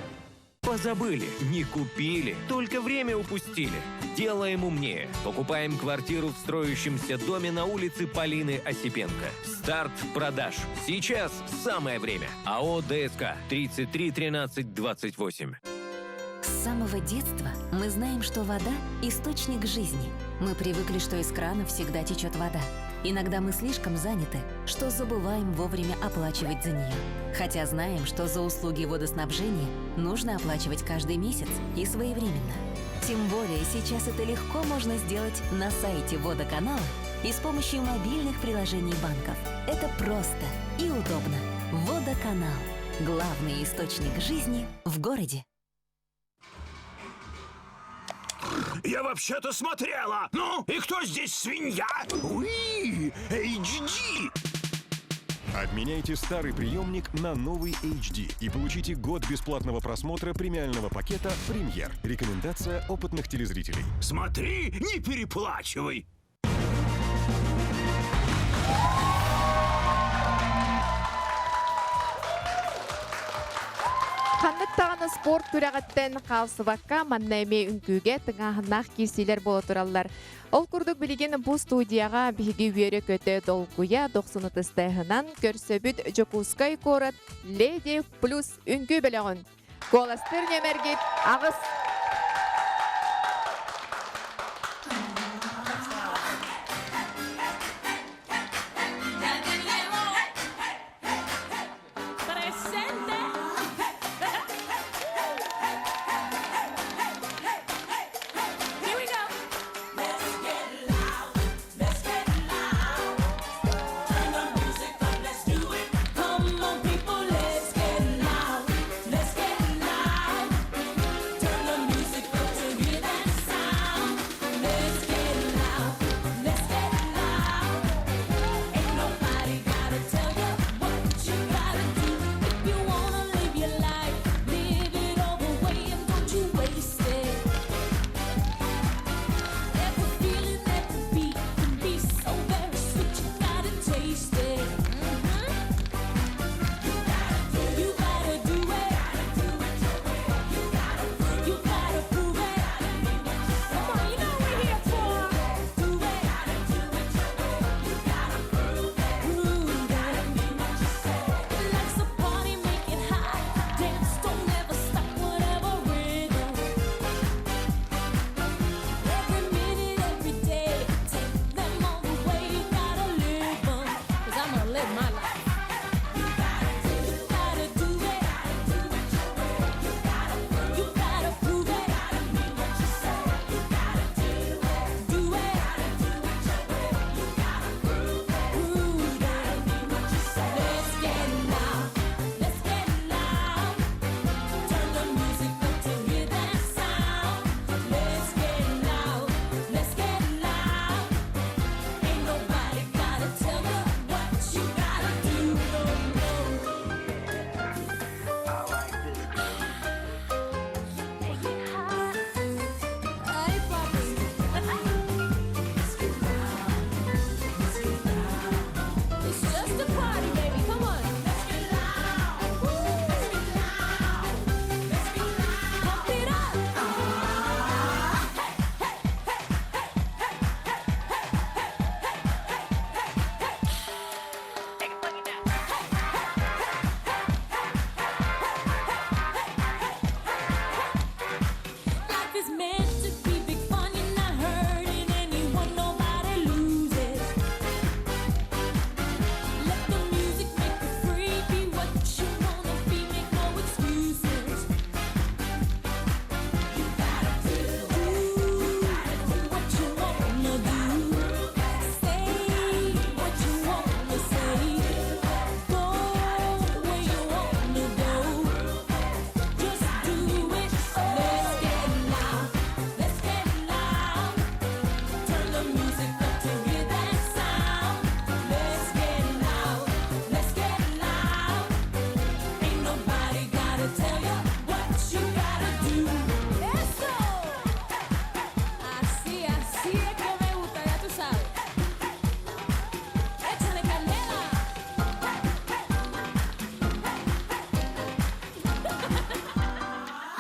Позабыли, не купили, только время упустили. Делаем умнее. Покупаем квартиру в строящемся доме на улице Полины Осипенко. Старт продаж. Сейчас самое время. АО ДСК 33 13 28. С самого детства мы знаем, что вода – источник жизни. Мы привыкли, что из крана всегда течет вода. Иногда мы слишком заняты, что забываем вовремя оплачивать за нее. Хотя знаем, что за услуги водоснабжения нужно оплачивать каждый месяц и своевременно. Тем более сейчас это легко можно сделать на сайте водоканала и с помощью мобильных приложений банков. Это просто и удобно. Водоканал – главный источник жизни в городе. Я вообще-то смотрела! Ну, и кто здесь свинья? Уи! HD! Обменяйте старый приемник на новый HD и получите год бесплатного просмотра премиального пакета «Премьер». Рекомендация опытных телезрителей. Смотри, не переплачивай! Ханнык даҕаны спорт күрэҕиттэн хаалсыбакка манна эмиэ үҥкүүгэ тыҥааһыннаах киирсиилэр буола тураллар. Ол курдук билигин бу студияҕа биһиги үөрэ-көтө долгуйа дохсун ытыстыһынан көрсөбүт Дьокуускай куорат Леди Плюс үҥкүү бөлөҕүн. Куоластыыр нүөмэргит аҕыс.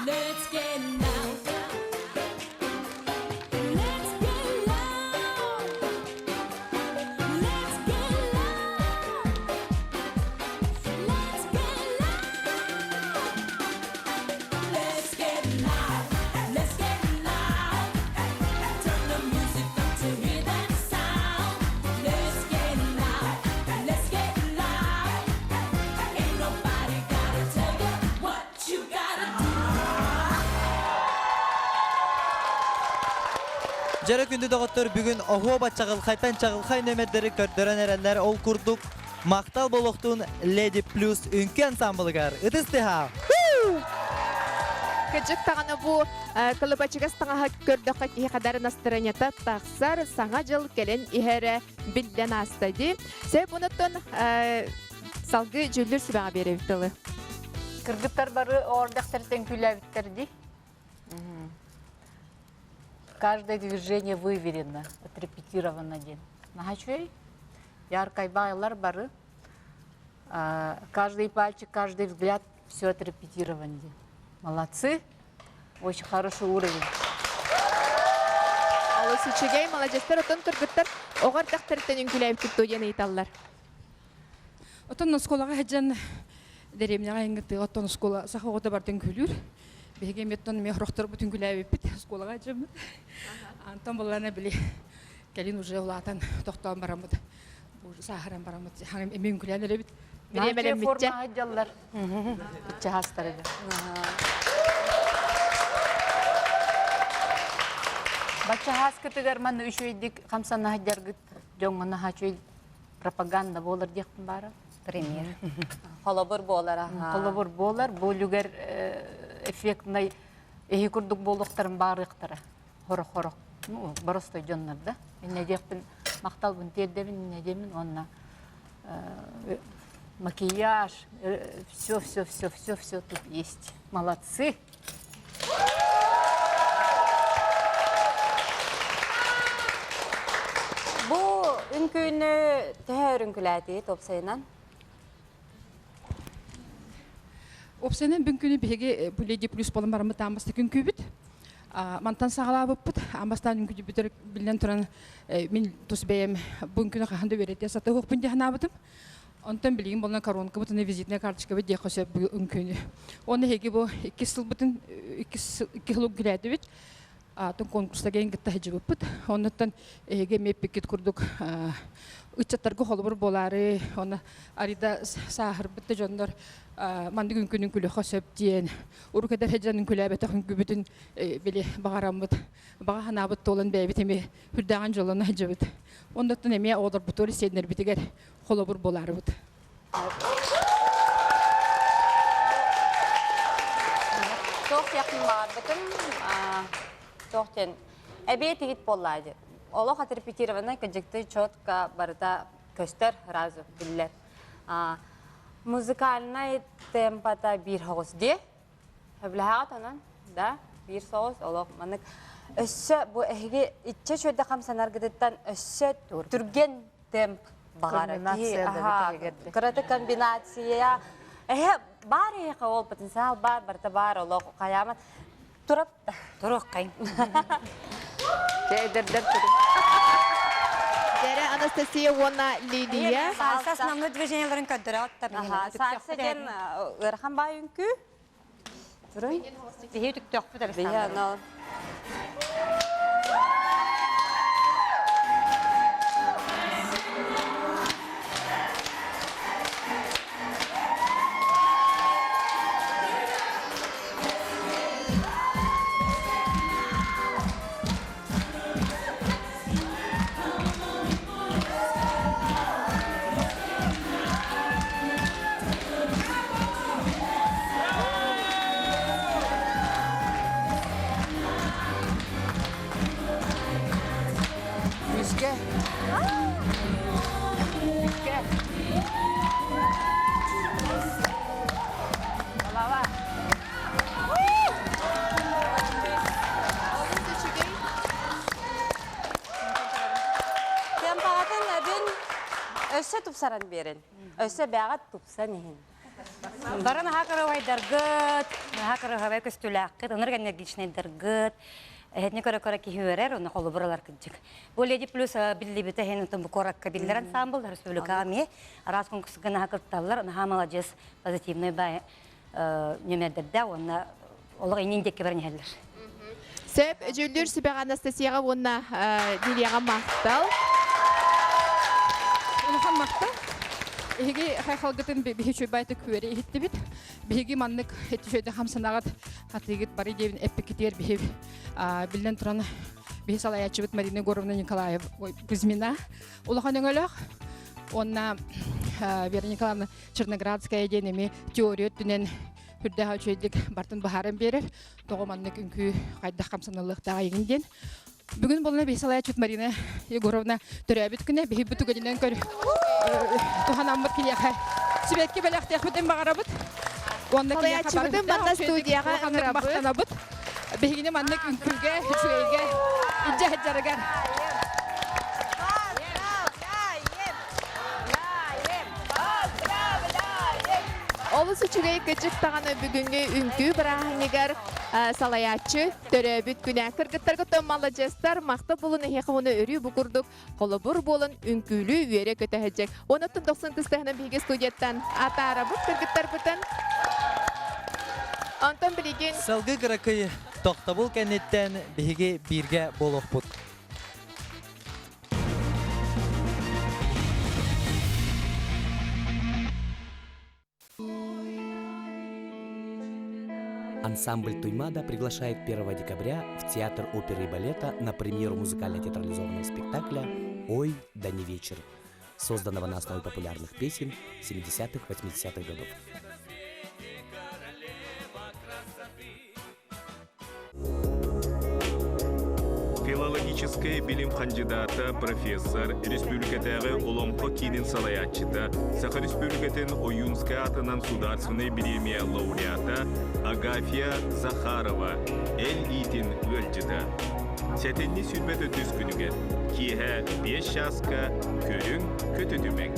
Let's get loud. Let's get loud. Let's get loud. Let's get loud. Let's get loud. Let's get loud. Turn the music up to hear that sound. Let's get loud. Let's get loud. Ain't nobody gotta tell you what you gotta do. Дьэрэ күндү доҕоттор бүгүн оһуоба чаҕылхайтан чаҕылхай нөмердэри көрдөрөн эрэллэр. Ол курдук Махтал болохтун Леди Плюс үҥкүү ансамблыгар ытыс тыаһа! Кыдьык даҕаны бу кылыбачыгас таҥаһа көрдөххө киһи хадары настроениета тахсар, саҥа дьыл кэлэн иһэрэ биллэн ааста дии. Сөп онуттан салгыы дьүүллүүр сүбэҕэ биэрэбит тылы. Кыргыттар бары оордахтартан күлээбиттэр дии. Каждое движение выверено, отрепетировано диэн. Наһаа үчүгэй. Яркай баайлар бары. Каждый пальчик, каждый взгляд все отрепетирован диэн. Молодцы. Очень хороший уровень. Олус үчүгэй, маладьыастар, оттон кыргыттар оҕо эрдэхтэриттэн үҥкүүлээбиккит дуо диэн ыйыталлар. Оттон оскуолаҕа сылдьан дэриэбинэҕэ иҥгиттыга оттон оскуола саха оҕото барытын күлүүр. Биһиги эмиэ оттон эмиэ сорохторбут үҥкүүлээбиппит оскуолаҕа сылдьаммыт. Антон буллана били кэлин уже улаатан тохтоон бараммыт сааһыран бараммыт эмиэ үҥкүүлээн эрэбит. Бириэмэлэммитчэ. форма сылдьаллар. Чаһастарыгар. Баччаһааскытыгар манна үчүгэйдик хамсана сылдьаргыт дьоҥҥо наһаа үчүгэй пропаганда буолар диэхпин баара. Пример. Холобур буолар. аха. Холобур буолар. Бу үлүгэр эффектнай эһи курдук буолуохтарын баарыахтара. Хорох-хорох. Ну, боростой дьоннор да. Иннэ диэхпин махталбын тиэрдэбин, иннэ диэмин уонна макияж, все, все, все, все, все тут есть. Молодцы! Бу үҥкүүнү төһө өрүҥкүлээтигит уопсайынан? Уопсайынан бүн күнү биһиги бу Леди Плюс буолан бараммыт аан бастакы үҥкүүбүт. Мантан саҕалаабыппыт. Аан бастаан үҥкүүбүтэр биллэн туран мин тус бэйэм бу үҥкүүнү хаһан да үөрэтиэ сатыахпын дии санаабытым. Онтон билигин буолан коронкабыт уонна визитная карточкабыт диэххэ сөп бу үҥкүүнү. Уонна эһиги бу иккис сылбытын иккис икки сыл үҥкүүлээтибит. Атын конкурста кэлин кытта сылдьыбыппыт. Оннуттан эһиги эмиэ эппиккит курдук ыччаттарга холобур буолаары, уонна арида сааһырбыт да дьоннор маннык үҥкүүнү үҥкүүлүөххэ сөп диэн урук эдэр сылдьан үҥкүүлээбэтэх үҥкүүбүтүн били баҕараммыт баҕа санаабыт туолан бэйэбит эмиэ үрдээҕин дьоллоно сылдьабыт. Оннуттан эмиэ оҕолорбутугар сиэннэрбитигэр холобур буолаарыбыт. Туох диэхпин баҕарбытым, туох диэн эбиэт иһит буоллаа дии. Олох отрепетированный кыдьыкты четко барыта көстөр, сразу биллэр. Музыкальнай темпата биир соҕус дии. Сөбүлэһэҕит онон, да, биир соҕус олох маннык өссө бу эһиги иччэ үчүгэйдик хамсанаргытыттан өссө түргэн темп баҕара киһи кыраты комбинация эһэ баар эһиэхэ ол потенциал баар барыта баар олох хайааман турап Туруоххайын. Дьэ эдэрдэр туру. Дэрэ Анастасия уонна Лилия. Сальса основной движениеларын көрдөрө Сальса диэн ыарахан баай үҥкүү. Туруй. Биһи түктөхпүт Биһи анал. Күүскэ. Күүскэ. Голова. Олус үчүгэй. Темпаҕытын эбин өссө тупсаран биэрин. Өссө бэҕэт тупсан иһин. Бары наһаа кырыһабайдаргыт, наһаа кырыһабай көстүүлээххит, ынырык энергичнайдаргыт. Эһэтини көрө-көрө киһи үөрэр, онно холобур ылар кырдьык. Бу Леди Плюс биллибитэ иһин отон бу куоракка биллэр ансамбл, республикаҕа эмиэ араас конкурска наһаа кытталлар, наһаа маладьыас, позитивный баай нүөмэрдэрдээх уонна олох иннин диэки баран иһэллэр. Сөп, дьүүллүүр сүбэҕэ Анастасияҕа уонна Лилияҕа махтал. Улахан махтал. Эһиги хайхалгытын биһи чуйбайты күөрэ иһиттибит. Биһиги маннык этишөйдө хамсанаҕыт хатыгыт бары диэбин эппикитигэр биһи биллэн туран биһи салайааччыбыт Марина Егоровна Николаев Кузьмина улахан өҥөлөөх уонна Вера Николаевна Черноградская диэн эми теория өттүнэн үрдээх үчүгэйдик бартын быһааран биэрэр. Тоҕо маннык үҥкүү хайдах хамсаныллыахтааҕа игин диэн. Бүгүн буолна биһи салайааччыт Марина Егоровна төрөөбүт күнэ. Биһи бу түгэнинэн көр туһанаммыт киниэхэ сибэкки бэлэхтиэхпитин баҕарабыт. Уонна киниэхэ Салайааччыбытын манна студияҕа ыҥырабыт. махтанабыт. Биһигини маннык үҥкүүгэ, үчүгэйгэ илдьэ сылдьарыгар. Олус үчүгэй кыдьык даҕаны бүгүҥҥү үҥкүү бырааһынньыгар салайааччы төрөөбүт күнэ. Кыргыттаргыттан маладьыастар, махтал булун эһиэхэ уонна өрүү бу курдук холобур буолан үҥкүүлүү үөрэ-көтө сылдьыҥ. Уонна 90 тыстаһынан биһиги студияттан атаарабыт кыргыттарбытын. Онтон билигин... Салгыы кыракый тохтобул кэнниттэн биһиги бииргэ буолуохпут. Ансамбль Туймада приглашает 1 декабря в Театр оперы и балета на премьеру музыкально-театрализованного спектакля «Ой, да не вечер», созданного на основе популярных песен 70-х-80-х годов. Филологическай билим хандьыдаата, профессор, республикатааҕы Олоҥхо киинин салайааччыта, Саха Республикатын Ойуунскай аатынан Судаарственнай бириэмийэ лауреата Агафья Захарова эл иитин ыалдьыта. Сэтинньи сүүрбэ төрдүс күнүгэр киэһэ 5 чааска көрүҥ көтүтүмэҥ.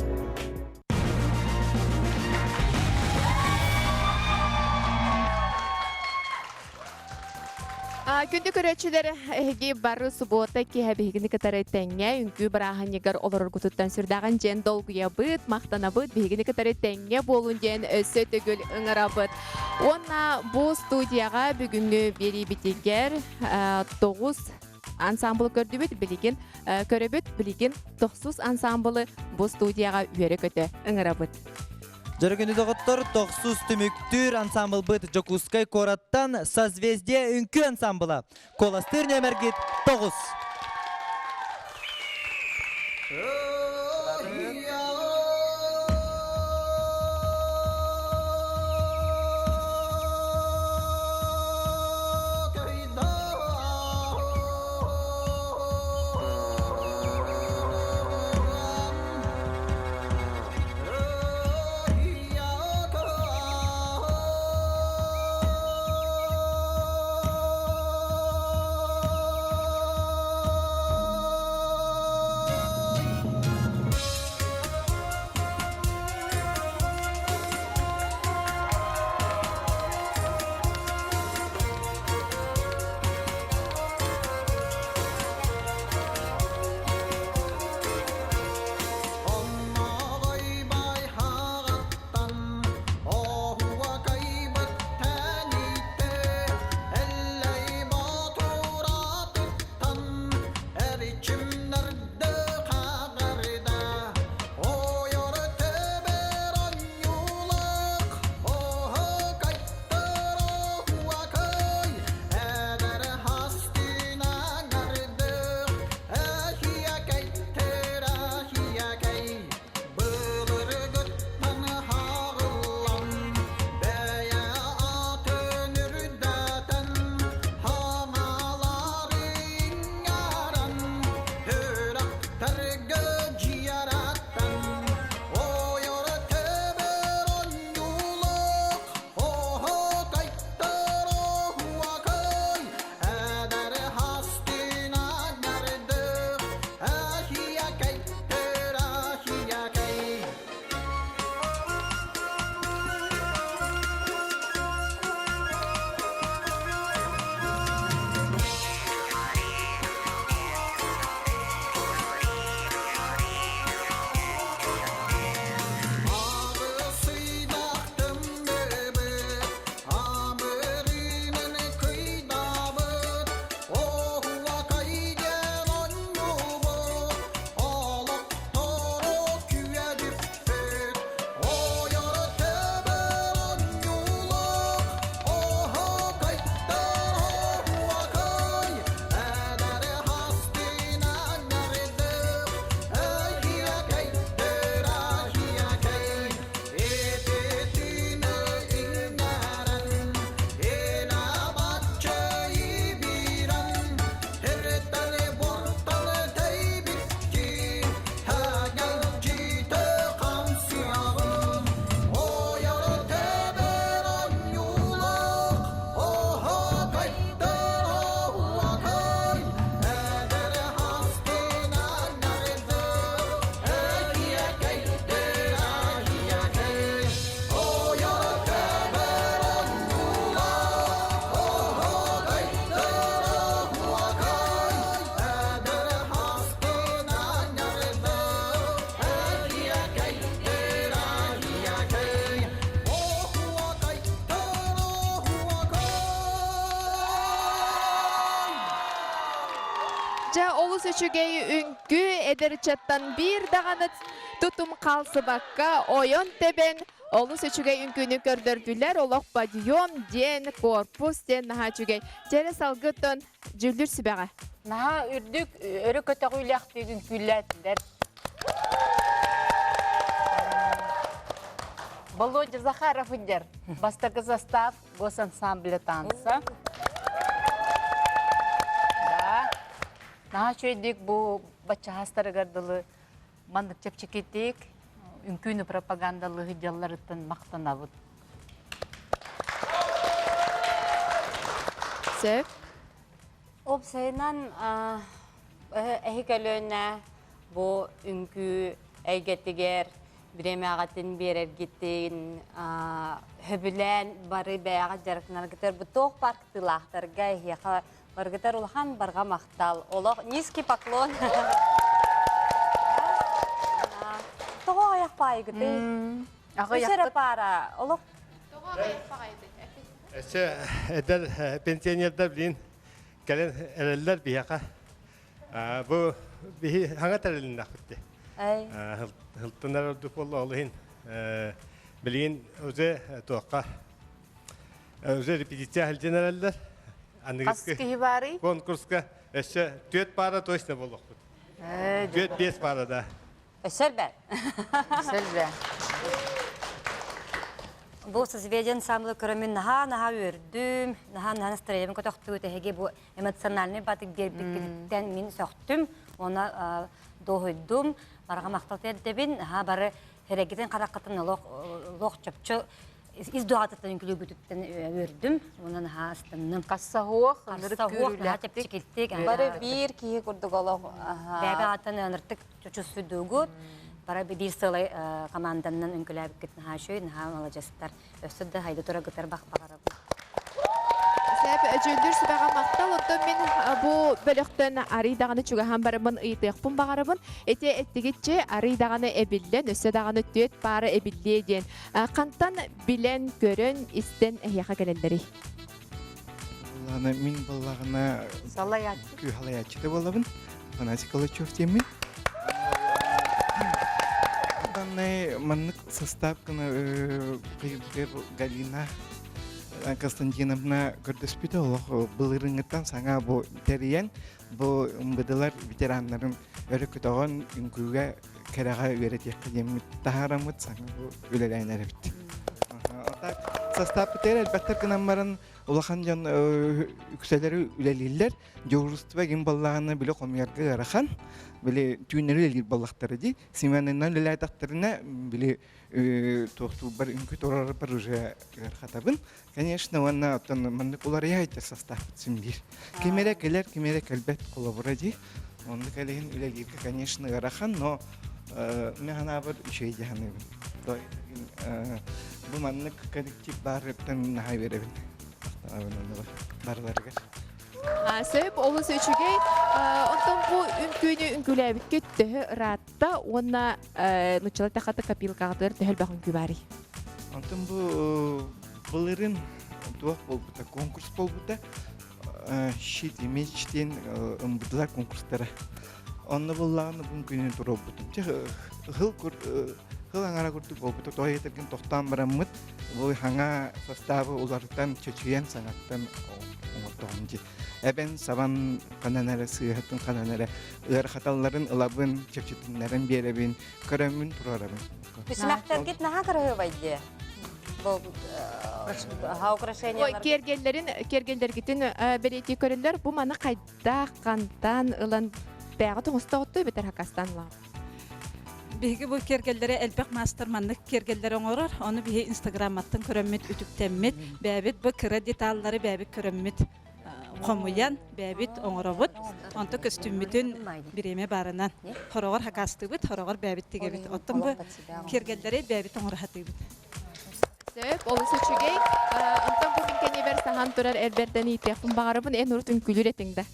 Күндү көрөөччүлэр, эһиги бары субуота киэһэ биһигини кытары тэҥҥэ үҥкүү бырааһынньыгар олороргутуттан сүрдээҕин дьиэн долгуйабыт, махтанабыт, биһигини кытары тэҥҥэ буолун диэн өссө төгүл ыҥырабыт. Уонна бу студияҕа бүгүҥҥү биэриибитигэр тоҕус ансамблы көрдүбүт, билигин көрөбүт, билигин тохсус ансамблы бу студияҕа үөрэ-көтө ыҥырабыт. Дьөрүгүнү доҕоттор, тохсус түмүктүүр ансамблбыт Дьокуускай куораттан Созвездие үҥкүү ансамбла. Куоластыыр нүөмэргит 9. Дьэ, олус үчүгэй үҥкүү эдэр ыччаттан биир даҕаны тутум хаалсыбакка ойон-тэбэн олус үчүгэй үҥкүүнү көрдөрдүлэр. Олох подъем диэн, корпус диэн наһаа үчүгэй. Дьэ эрэ салгыттан дьүүллүүр сүбэҕэ. Наһаа үрдүк, өрө көтөҕүүлээхтик үҥкүүлээтилэр. Володя Захаров ыдьар. Бастакы состав госансамбля танца. Да. Наһаа үчүгэйдик бу баччаһастарыгар дылы маннык чэпчэкитик үҥкүүнү пропагандалыы сылдьалларыттан махтанабыт. Сөп. Уопсайынан эһи көлүөнэ бу үҥкүү эйгэтигэр бириэмэҕитин биэрэргитин сөбүлээн бары бэйэҕит дьарыктанаргытыгар бу туох баар кытыылаахтарга эһиэхэ баргытар улахан барҕа махтал олох низкий поклон тоҕо аҕыйах паайгытый үс эрэ паара олох тоҕо аҕыйах паҕайдый Өссө эдэр пенсионердар билин кэлэн эрэллэр биһиэхэ. Бу биһи хаҥа тэрилиннэхпит. Хылтынар ордук буолла ол иһин билигин уже туохха уже репетиция сылдьан эрэллэр. Хас киһи баарый? Конкурска өссө түөрт паара точно буолуохпут. Түөрт биэс паара да. Өссө элбэ. Өссө элбэ. Бу созвездие ансамблы көрөммүн наһаа-наһаа үөрдүм, наһаа-наһаа настроением көтөхтүгүт эһиги бу эмоциональный батык биэрбиккититтэн мин сөхтүм, уонна дуоһуйдум, барҕа махтал тиэрдэбин, наһаа бары хэрэгитин хараххытын олох олох чопчу ис дуоҕатыттан үҥкүлүүгүтүттэн үөрдүм, уонна наһаа астынным. Хассаһуох, ынырык күүрүүлээх чэпчэкиттик. Бары биир киһи курдук олох. Бэйэбэ ааттан ыныртык чучусуйдуугут. Бары биир сыалай команданнан үҥкүлээбиккит наһаа үчүгэй, наһаа маладьыастар. Өссө да хайда тура гытар бах баҕарабын. Сөп, дьүүллүүр сүбэҕэ махтал. Оттон мин бу бөлөхтөн арый даҕаны чугаһаан бараммын ыйытыахпын баҕарабын. Ити эттигитчи арый даҕаны эбиллэн, өссө даҕаны түөт паара эбиллиэ диэн. Хантан билэн, көрөн, истэн эһиэхэ кэлэллэрий? Буллаҕына, мин буллаҕына Салайааччы. күүһалайааччыта буолабын. Афанасий Калачев диэммин. Данный маннык состав гына Галина Константиновна көрдөспүтэ олох былырыҥҥыттан саҥа бу тэрийэн бу МВДлар ветераннарын өрө көтөҕөн үҥкүүгэ кэрэҕэ үөрэтиэххэ диэммит таһаараммыт саҥа бу үлэлээн эрэбит. Так састааппытыгар элбэхтэр гынан баран улахан дьон үксэлэри үлэлииллэр. Дежурство ким баллаҕына били хомуйарга ыарахан, били түүннэри үлэлиир баллахтара дии. Сменанан үлэлээтэхтэринэ били туохтуурбар үҥкүү турарбар уже ыарахатабын. Конечно, уонна оттон маннык уларыйа сылдьар састааппыт син биир. Ким эрэ кэлэр, ким эрэ кэлбэт холобура дии. Оннук элиһин үлэлииргэ, конечно, ыарахан, но мин санаабар үчүгэй дии саныыбын. Бу маннык коллектив баарыттан наһаа үөрэбин. Махтанабын онно барыларыгар. Сөп, олус үчүгэй. Онтон бу үҥкүүнү үҥкүүлээбиккит төһө ыраатта уонна нуччалар тахата копилкаҕытыгар төһө элбэх үҥкүү баарый? Онтон бу былырын туох буолбута, конкурс буолбута. Щит и меч диэн ымбыдылар конкурстара. Онно буллаҕына бу күнүн туруорбутум. Чэ хыл хыл аҥара курдук буолбута. Тоҕо этэргин тохтоон бараммыт бу хаҥа составы уларытан, чочуйан саҥаттан оҥордоҕум дии. Эбэн сабан ханан эрэ сыыһатын ханан эрэ ыарахаталларын ылабын, чэпчэтиннэрэн биэрэбин, көрөммүн туруорабын. Үсүмэхтэргит наһаа кыраһыабай дии. Бу украшениялар. Киэргэллэрин киэргэллэргитин бэлиэтии көрөллөр. Бу маны хайдах хантан ылан бэйэҕит оҥостоҕуттуй бэтэр хакастан ылаҕыт? Биһиги бу киэргэллэри элбэх маастар маннык киэргэллэри оҥорор. Ону биһи инстаграмматтан көрөммүт, үтүктэммит, бэйэбит бу кыра деталлары бэйэбит көрөммүт хомуйан бэйэбит оҥоробут. Онто көстүүммүтүн бириэмэ баарынан хороҕор хакаастыыбыт, хороҕор бэйэбит тигэбит. Оттон бу киэргэллэри бэйэбит оҥоро сатыыбыт. Сөп, олус үчүгэй. Онтон бу мин кэннибэр саһан турар эрбэрдэн иитиэхпин баҕарабын. Эн урут үҥкүүлүүр этиҥ да?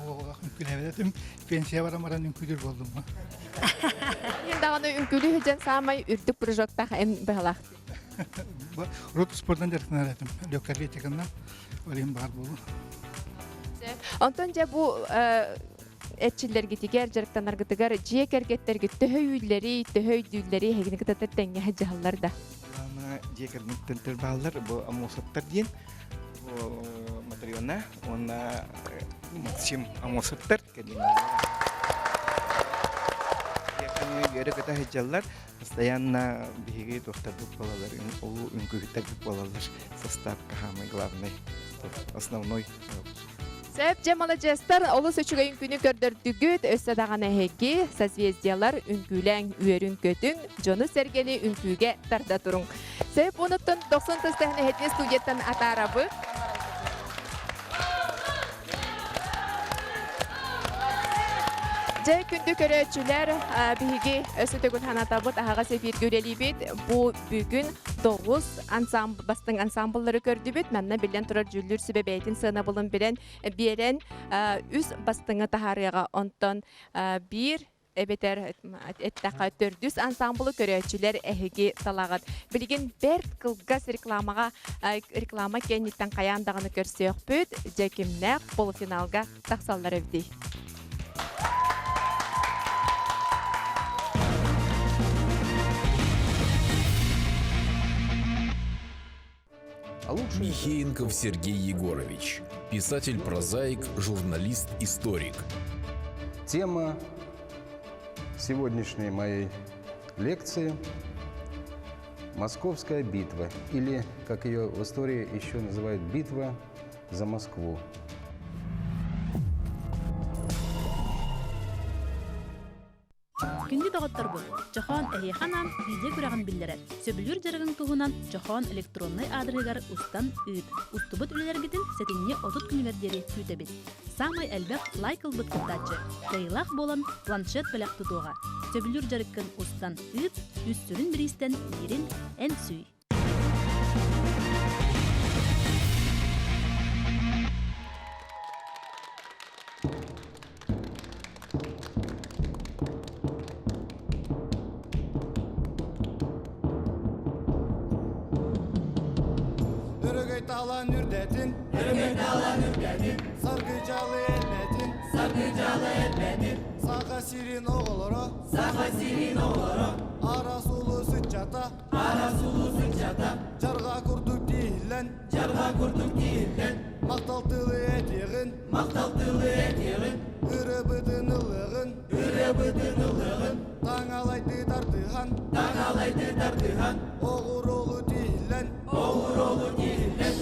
Үҥкүүлээбэт этим. Пенсия баран баран үҥкүүлүүр буоллум. Мин даҕаны үҥкүүлүү сылдьан саамай үрдүк прыжоктаах эн быһалаах. Урут спордан дьарыктанар этим. Легкая атлетиканан. Ол иһин баар буолуо. Онтон дьэ бу. эрчиллэргитигэр, дьарыктанаргытыгар дьиэ кэргэттэргит төһө үүллэрий, төһө өйдүүллэрий, эһигини кытта тэҥҥэ сылдьыһаллар да? Аны дьиэ кэргэнтэн төр бааллар, бу Амосовтар диэн, бу Матрена уонна Максим Амосовтар үөрэ-көтө сылдьаллар. Постоянно биһиги туохтарбыт буолаллар, улуу үҥкүүһүттэрбит буолаллар. Составка самый главный, основной. Сөп, дьэ маладьыастар, олус үчүгэй үҥкүүнү көрдөрдүгүт. Өссө даҕаны эһиги созвездиялар үҥкүүлээҥ, үөрүҥ-көтүҥ, дьону-сэргэни үҥкүүгэ тарда туруҥ. Сөп, онуттан 90 тыстаһын эһэтини студияттан атаарабы. Дьэ, күндү көрөөччүлэр, биһиги өссө төгүл санатабыт, аһаҕас эфиргэ үлэлиибит. Бу бүгүн 9 ансамбл, бастыҥ ансамбллары көрдүбүт. Манна биллэн турар дьүүллүүр сүбэ бэйэтин сыанабылын билэн, биэрэн үс бастыҥы таһаарыаҕа. Онтон биир эбэтэр эттэххэ төрдүс ансамблы көрөөччүлэр эһиги талаҕыт. Билигин бэрт кылгас рекламаҕа реклама кэнниттэн хайаан даҕаны көрсүөхпүт. Дьэ кимнээх полуфиналга тахсаллар эбитий? Михеенков Сергей Егорович, писатель-прозаик, журналист, историк. Тема сегодняшней моей лекции «Московская битва» или, как ее в истории еще называют, «Битва за Москву». Күндү доҕотторбут, Чохоон эһиэхэ анаан видео күрэҕин биллэрэр. Сөбүлүүр дьарыгыҥ туһунан Чохоон электроннай аадырыһыгар устан ыыт. Устубут үлэлэргитин сэтинньи 30 күнүгэр диэри күүтэбит. Саамай элбэх лайк ылбыт кыттааччы кыайыылаах буолан планшет бэлэх тутуоҕа. Сөбүлүүр дьарыккын устан ыыт, үс сүрүн бириистэн биирин эн сүүй. Өрөгөй таалан үрдэтин, Өрөгөй таалан үрдэтин, Саргы-дьалы элбэтин, Саргы-дьалы элбэтин, Саха сирин оҕолоро, Саха сирин оҕолоро, Арас улуу сыччата, Арас улуу сыччата, Дьарҕа курдук тииһиллэн, Дьарҕа курдук тииһиллэн, Махтал тылы этиэҕин, Махтал тылы этиэҕин, Ырыбытын ылыаҕын, Ырыбытын ылыаҕын, Таҥалайды тардыһан, Таҥалайды тардыһан, Оҕуруолу тииһиллэн, Оҕуруолу тииһиллэн.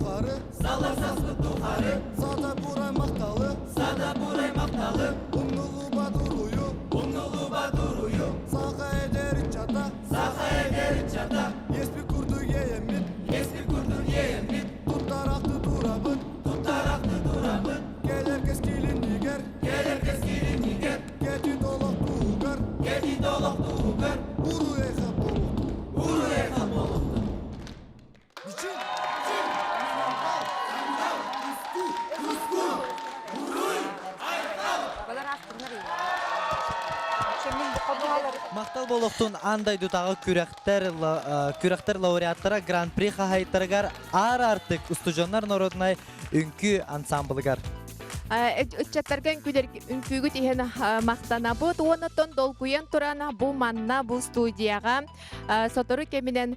тухары Саллар саспыт тухары Сата бурай макталы Сата бурай макталы Умнулуба дурую Умнулуба дурую Саха эдер чата Саха эдер чата Еспи курду ееммит Еспи курду ееммит Туттарахты турабыт Туттарахты турабыт Келер кескилиннигер Келер кескилиннигер Кетит олох туһугар Кетит олох туһугар Уру эха болуктун Уру эха болуктун Махтал болохтун аан дойдутааҕы күрэхтэр күрэхтэр лауреаттара Гран-при хаһайыттарыгар Аар Артык устудьуоннар норуодунай үҥкүү ансамблыгар. Ыччаттарга үҥкүүгүт иһин махтанабыт уонна долгуйан туран бу манна бу студияҕа сотору кэминэн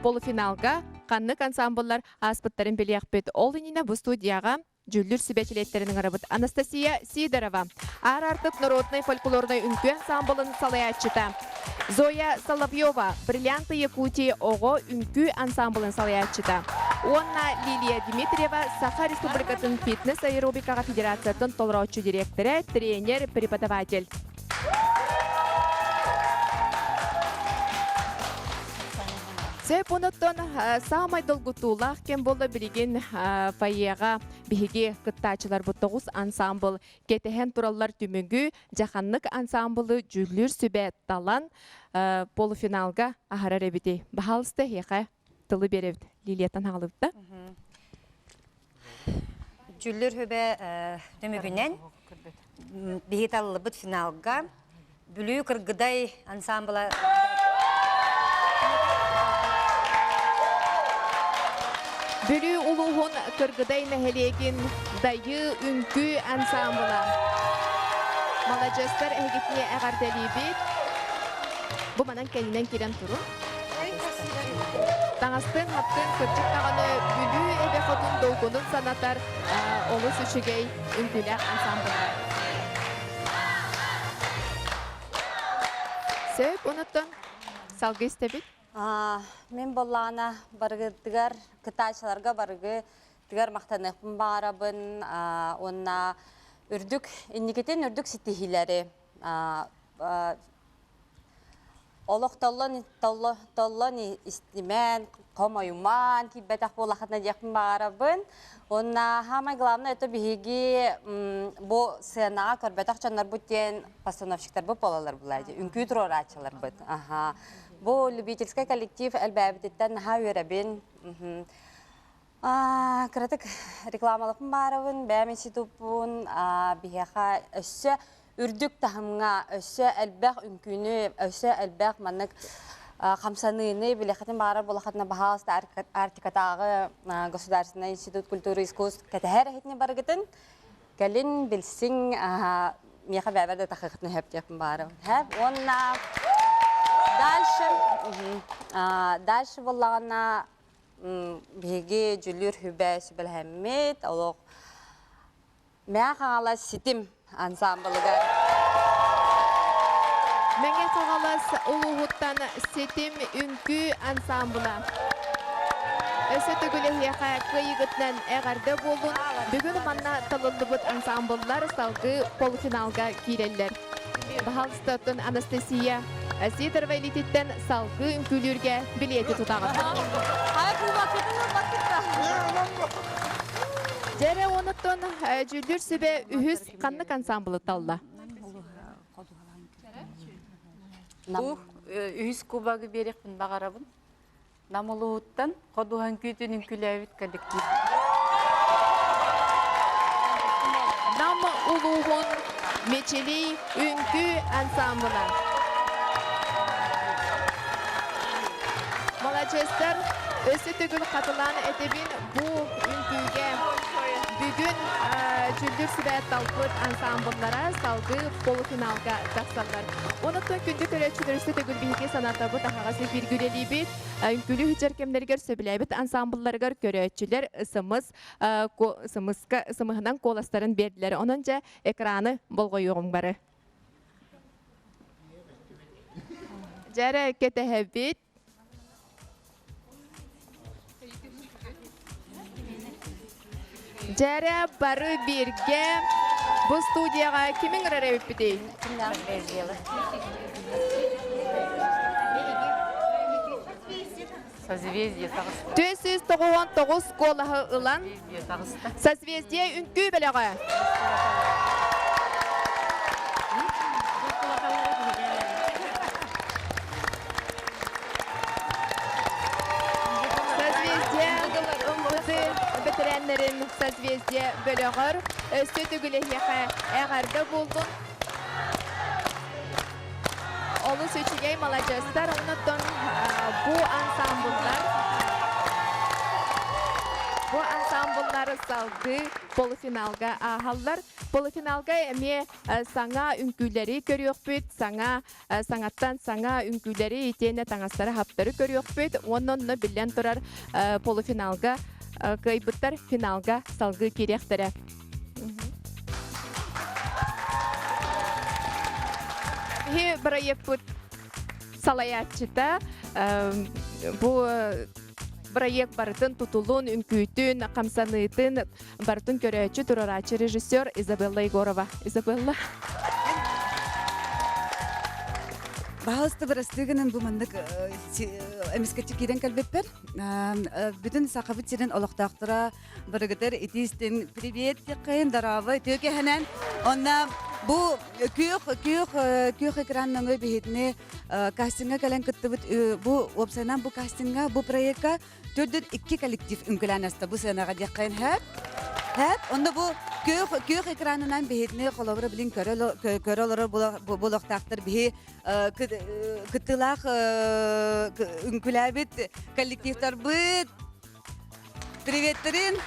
полуфиналга ханнык ансамбллар ааспыттарын билиэхпит. Ол иннинэ бу студияҕа дьүүллүүр сүбэ чилиэттэрин ыҥырабыт Анастасия Сидорова, Аар Артык народнай фольклорнай үҥкүү ансамблын салайааччыта, Зоя Соловьева, Бриллианты Якутии оҕо үҥкүү ансамблын салайааччыта уонна Лилия Дмитриева, Саха Республикатын фитнес-аэробикаҕа федерациятын толорооччу дириэктэрэ, тренер, преподаватель. Сөп онуттан саамай долгутуулаах кэм буолла билигин фойеҕа биһиги кыттааччыларбыт тоҕус ансамбл кэтэһэн тураллар түмүгү дьаханнык ансамблы дьүүллүүр сүбэ талан полуфиналга аһарар эбити. Баһаалыста эһиэхэ тылы биэрэбит. Лилияттан хаалыбыт да? Дьүүллүүр сүбэ түмүгүнэн биһи талыллыбыт финалга Бүлүү Кыргыдай ансамбла Бүлүү улууһун Кыргыдай нэһилиэгин Дайыы үҥкүү ансамбла. Маладьыастар эһигитини эҕэрдэлиибит. Бу манан кэннинэн киирэн турун. Таҥастыын хаптыын кырдьык даҕаны Бүлүү эбэ хотун долгунун санатар олус үчүгэй үҥкүүлээх ансамбллар. Сөп, онуттан салгыы истэбит. Мин боллаана барыгытыгар кытаачыларга барыгы тыгар махтаныахпын баҕарабын уонна үрдүк инникитин үрдүк ситиһиилэри Олох толлон, толло, толлон истимэн, хомойумаан киирбэтэх буолахытына диэхпин баҕарабын. Уонна самое главное это биһиги бу сценаҕа көрбөтөх дьоннорбут диэн постановщиктарбыт буолаллар булаа дии, үҥкүү туруорааччыларбыт. Аха. Бу любительскай коллектив элбээбититтэн наһаа үөрэбин. Кыратык рекламалаппын баарабын, бэйэм институппун биһиэхэ өссө үрдүк таһымҥа өссө элбэх үҥкүүнү, өссө элбэх маннык хамсаныыны билэхитин баарар буолахатына баһаалыста Арктикатааҕы государственный институт культуры и искусств кэтэһэр эһитини барыгытын кэлин билсиҥ миэхэ бэйэбэр да тахыахытын сөп диэхпин баарым. Уонна дальше дальше буоллаҕына биһиги дьүлүүр сүбэ сүбэлэһэммит олох Мэҥэ Хаҥалас ситим ансаамбылыгар Мэҥэ Хаҥалас улууһуттан Ситим үҥкүү ансаамбыла. Өссө төгүл эһиэхэ кыайыыгытынан эҕэрдэ буоллун. Бүгүн манна талыллыбыт ансаамбыллар салгыы полуфиналга киирэллэр. Баһаалыстатын Анастасия Сидорова илиититтэн салгыы үҥкүүлүүргэ билиэти тутаҕыт. Дьэрэ онуттан дьүүллүүр сүбэ үһүс ханнык ансамблы талла? Бу үһүс кубогы биэриэхпин баҕарабын. Нам улууһуттан ходуһан күүтүн үҥкүүлээбит коллектив. Нам улууһун Мечелий үҥкүү ансамбла. Маладьыастар, өссө төгүл хатылаан этэбин, бу үҥкүүгэ бүгүн дьүүллүүр сүбэ талбыт ансамбллара салгыы полуфиналга тахсаллар. Онуттан күндү көрөөччүлэр өссө төгүл биһиги санаатабыт аһаҕас эфиргэ үлэлиибит. Үҥкүүлүү сылдьар кэмнэригэр сөбүлээбит ансамблларыгар көрөөччүлэр СМС СМС-ка СМС-ынан куоластарын биэрдилэр. Онон дьэ экраны болҕойуоҕуҥ бары. Дьэрэ кэтэһэбит. Дьэрэ бары бииргэ бу студияҕа кимиҥ ырар эбиппитий? Созвездие таҕыста. 499 куолаһы ылан Созвездие үҥкүү бөлөҕө. Созвездие ымпыты бэтэрээннэрин Созвездие бөлөҕөр өссө төгүл эһиэхэ эҕэрдэ буоллун. Олус үчүгэй маладьыастар, оннуттан бу ансамбллар бу ансамбллар салгыы полуфиналга ааһаллар. Полуфиналга эмиэ саҥа үҥкүүлэри көрүөхпүт, саҥа саҥаттан саҥа үҥкүүлэри итиэннэ таҥастары-хаптары көрүөхпүт. Уонна онно биллэн турар полуфиналга кыайбыттар финалга салгыы киириэхтэрэ. Биһи бырайыакпыт салайааччыта бу бырайыак барытын тутулун, үҥкүүтүн, хамсаныытын барытын көрөөччү, туруорааччы режиссер Изабелла Егорова. Изабелла. Баһалыста бырастыы гынан бу маннык эмискэччи киирэн кэлбиппэр. Бүтүн Сахабыт сирин олохтоохторо Барыгытар итиистин привет тиккайын дорообо үтүө кэһэнэн. Онна бу күөх күөх күөх экран нөҥүө биһитини кастинга кэлэн кыттыбыт бу уопсайынан бу кастинга бу проекка төрдүн икки коллектив үҥкүлээн аста бу сыанаҕа диэххэйин хэп. Хэп. Онно бу күөх күөх экранынан биһитини холобура билин көрө көрө олорор буолуохтаахтар биһи кыттыылаах үҥкүлээбит коллективтарбыт Приветтерин!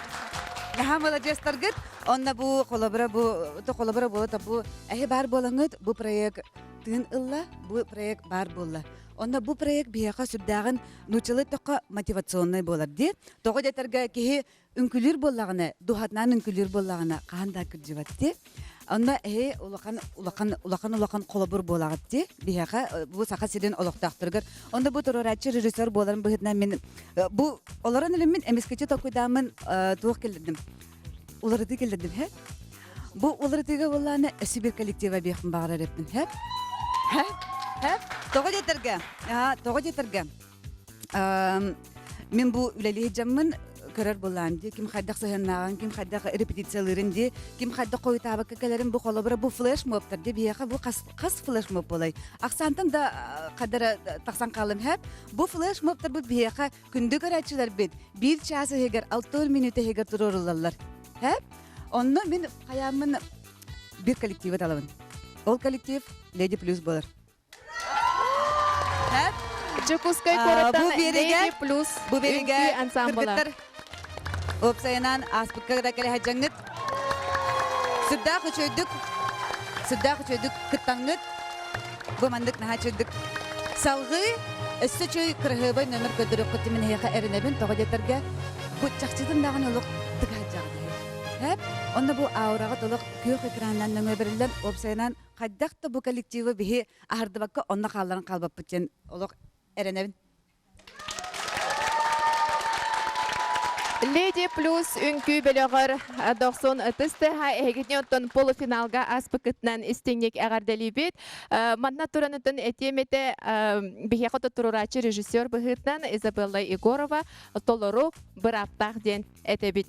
Наһаа маладьыастаргыт. Онно бу холобура бу то холобура буола бу эһи баар буолаҥыт бу проект тыын ылла, бу проект баар буолла. Онно бу проект биһиэхэ сүрдээҕин нууччалыы эттэххэ мотивационнай буолар дии. Тоҕо диэтэргэ киһи үҥкүлүүр буоллаҕына, дууһатынан үҥкүлүүр буоллаҕына хаһан да кырдьыбат дии. Онно эһи улахан улахан улахан улахан холобур буолаҕыт дии. Биһиэхэ бу Саха сирин олохтоохторугар. Онно бу туруорааччы режиссер буоларын быһыытынан мин бу олорон илиммин эмискэччи толкуйдааммын туох киллэрдим? Уларытыы киллэрдим, һэ? Бу уларытыыга буоллаана өссө биир коллектива биэхпин баҕарар эппин, һэ? Һэ? Һэ? Тоҕо диэтэргэ? Тоҕо диэтэргэ? Мин бу үлэлии дьаммын көрөр булаам дии, ким хайдах сыһыаннааҕын, ким хайдах репетициялыырын дии, ким хайдах хойутаабакка кэлэрин бу холобура бу флеш-мобтар дии, биһиэхэ бу хас, хас флеш-моб буолай? Ахсаантан да хадара тахсан хаалым хэп. Бу флеш-мобтарбыт биһиэхэ күндү көрөөччүлэрбит биир чаас иһигэр, 6 мүнүүтэ иһигэр туруоруллаллар. Хэп. Онно мин хайааммын бир коллективы талабын. Ол коллектив Леди Плюс болар. Дьокуускай куораттан Леди Плюс бу биэригэ үҥкүү ансамбла. кыргыттар уопсайынан ааспыкка да кэлэ сылдьаҥҥыт сүрдээх үчүгэйдик сүрдээх үчүгэйдик кыттаҥҥыт бу маннык наһаа үчүгэйдик салҕыы өссө үчүгэй кыраһыабай номер көрдөрүөххүт мин эһиэхэ эрэнэбин тоҕо диэтэргэ бу чахчытын даҕаны олох тыгаһыдьаҕыт иһэ онно бу аураҕыт олох күөх экранынан нөҥүө бэриллэн уопсайынан хайдах да бу коллективы биһи аһардыбакка онно хаалларан хаалбаппыт диэн олох эрэнэбин. Леди Плюс үҥкүү бөлөҕөр дохсун ытыс тыаһа эһигитини оттон полуфиналга ааспыккытынан истиҥник эҕэрдэлиибит. Манна туран оттон этиэм этэ биһиэхэ туруорааччы режиссер быһыытынан Изабелла Егорова толору бырааптаах диэн этэбит.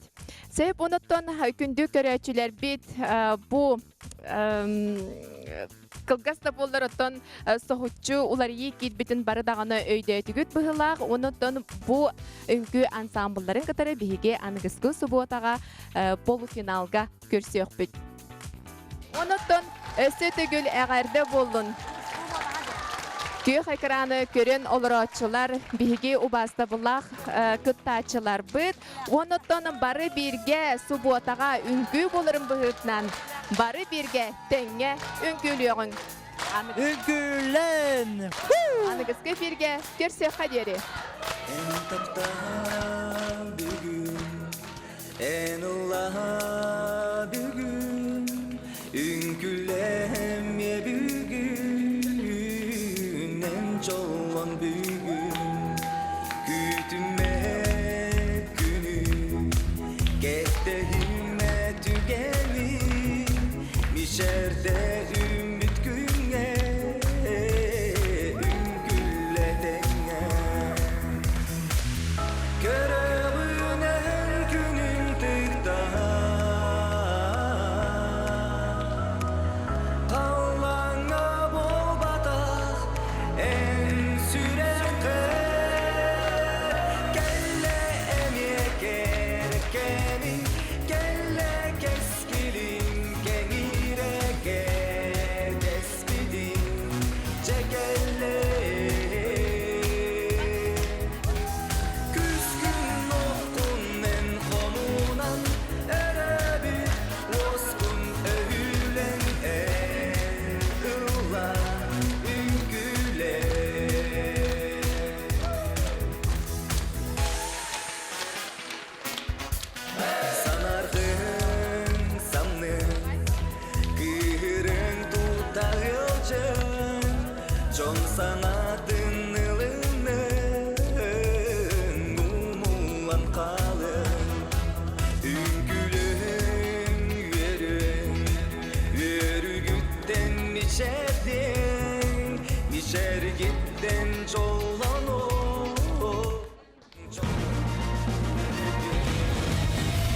Сөп онуттан күндү көрөөччүлэрбит бу кылгас да буоллар оттон соһуччу уларыйыы киирбитин бары даҕаны өйдөөтүгүт быһыылаах. Онуттан бу үҥкүү ансамблларын кытары биһиги аныгыскы субуотаҕа полуфиналга көрсүөхпүт. Онуттан өссө төгүл эҕэрдэ буоллун! Күөх экраны көрөн олорооччулар, биһиги убаастабыллаах кыттааччыларбыт, Онуттан бары бииргэ субуотаҕа үҥкүү буоларын быһыытынан бары бииргэ тэҥҥэ үҥкүүлүөҕүҥ. Үҥкүүлэн! Аныгыскы эфиргэ көрсүөххэ диэри. Эн таптаа бүгүн, эн ыллаа бүгүн, үҥкүүлэмиэ бүгүн, эн чоллон бүгүн. Күүтүмэ күнү, кэтэһим. Саҥа.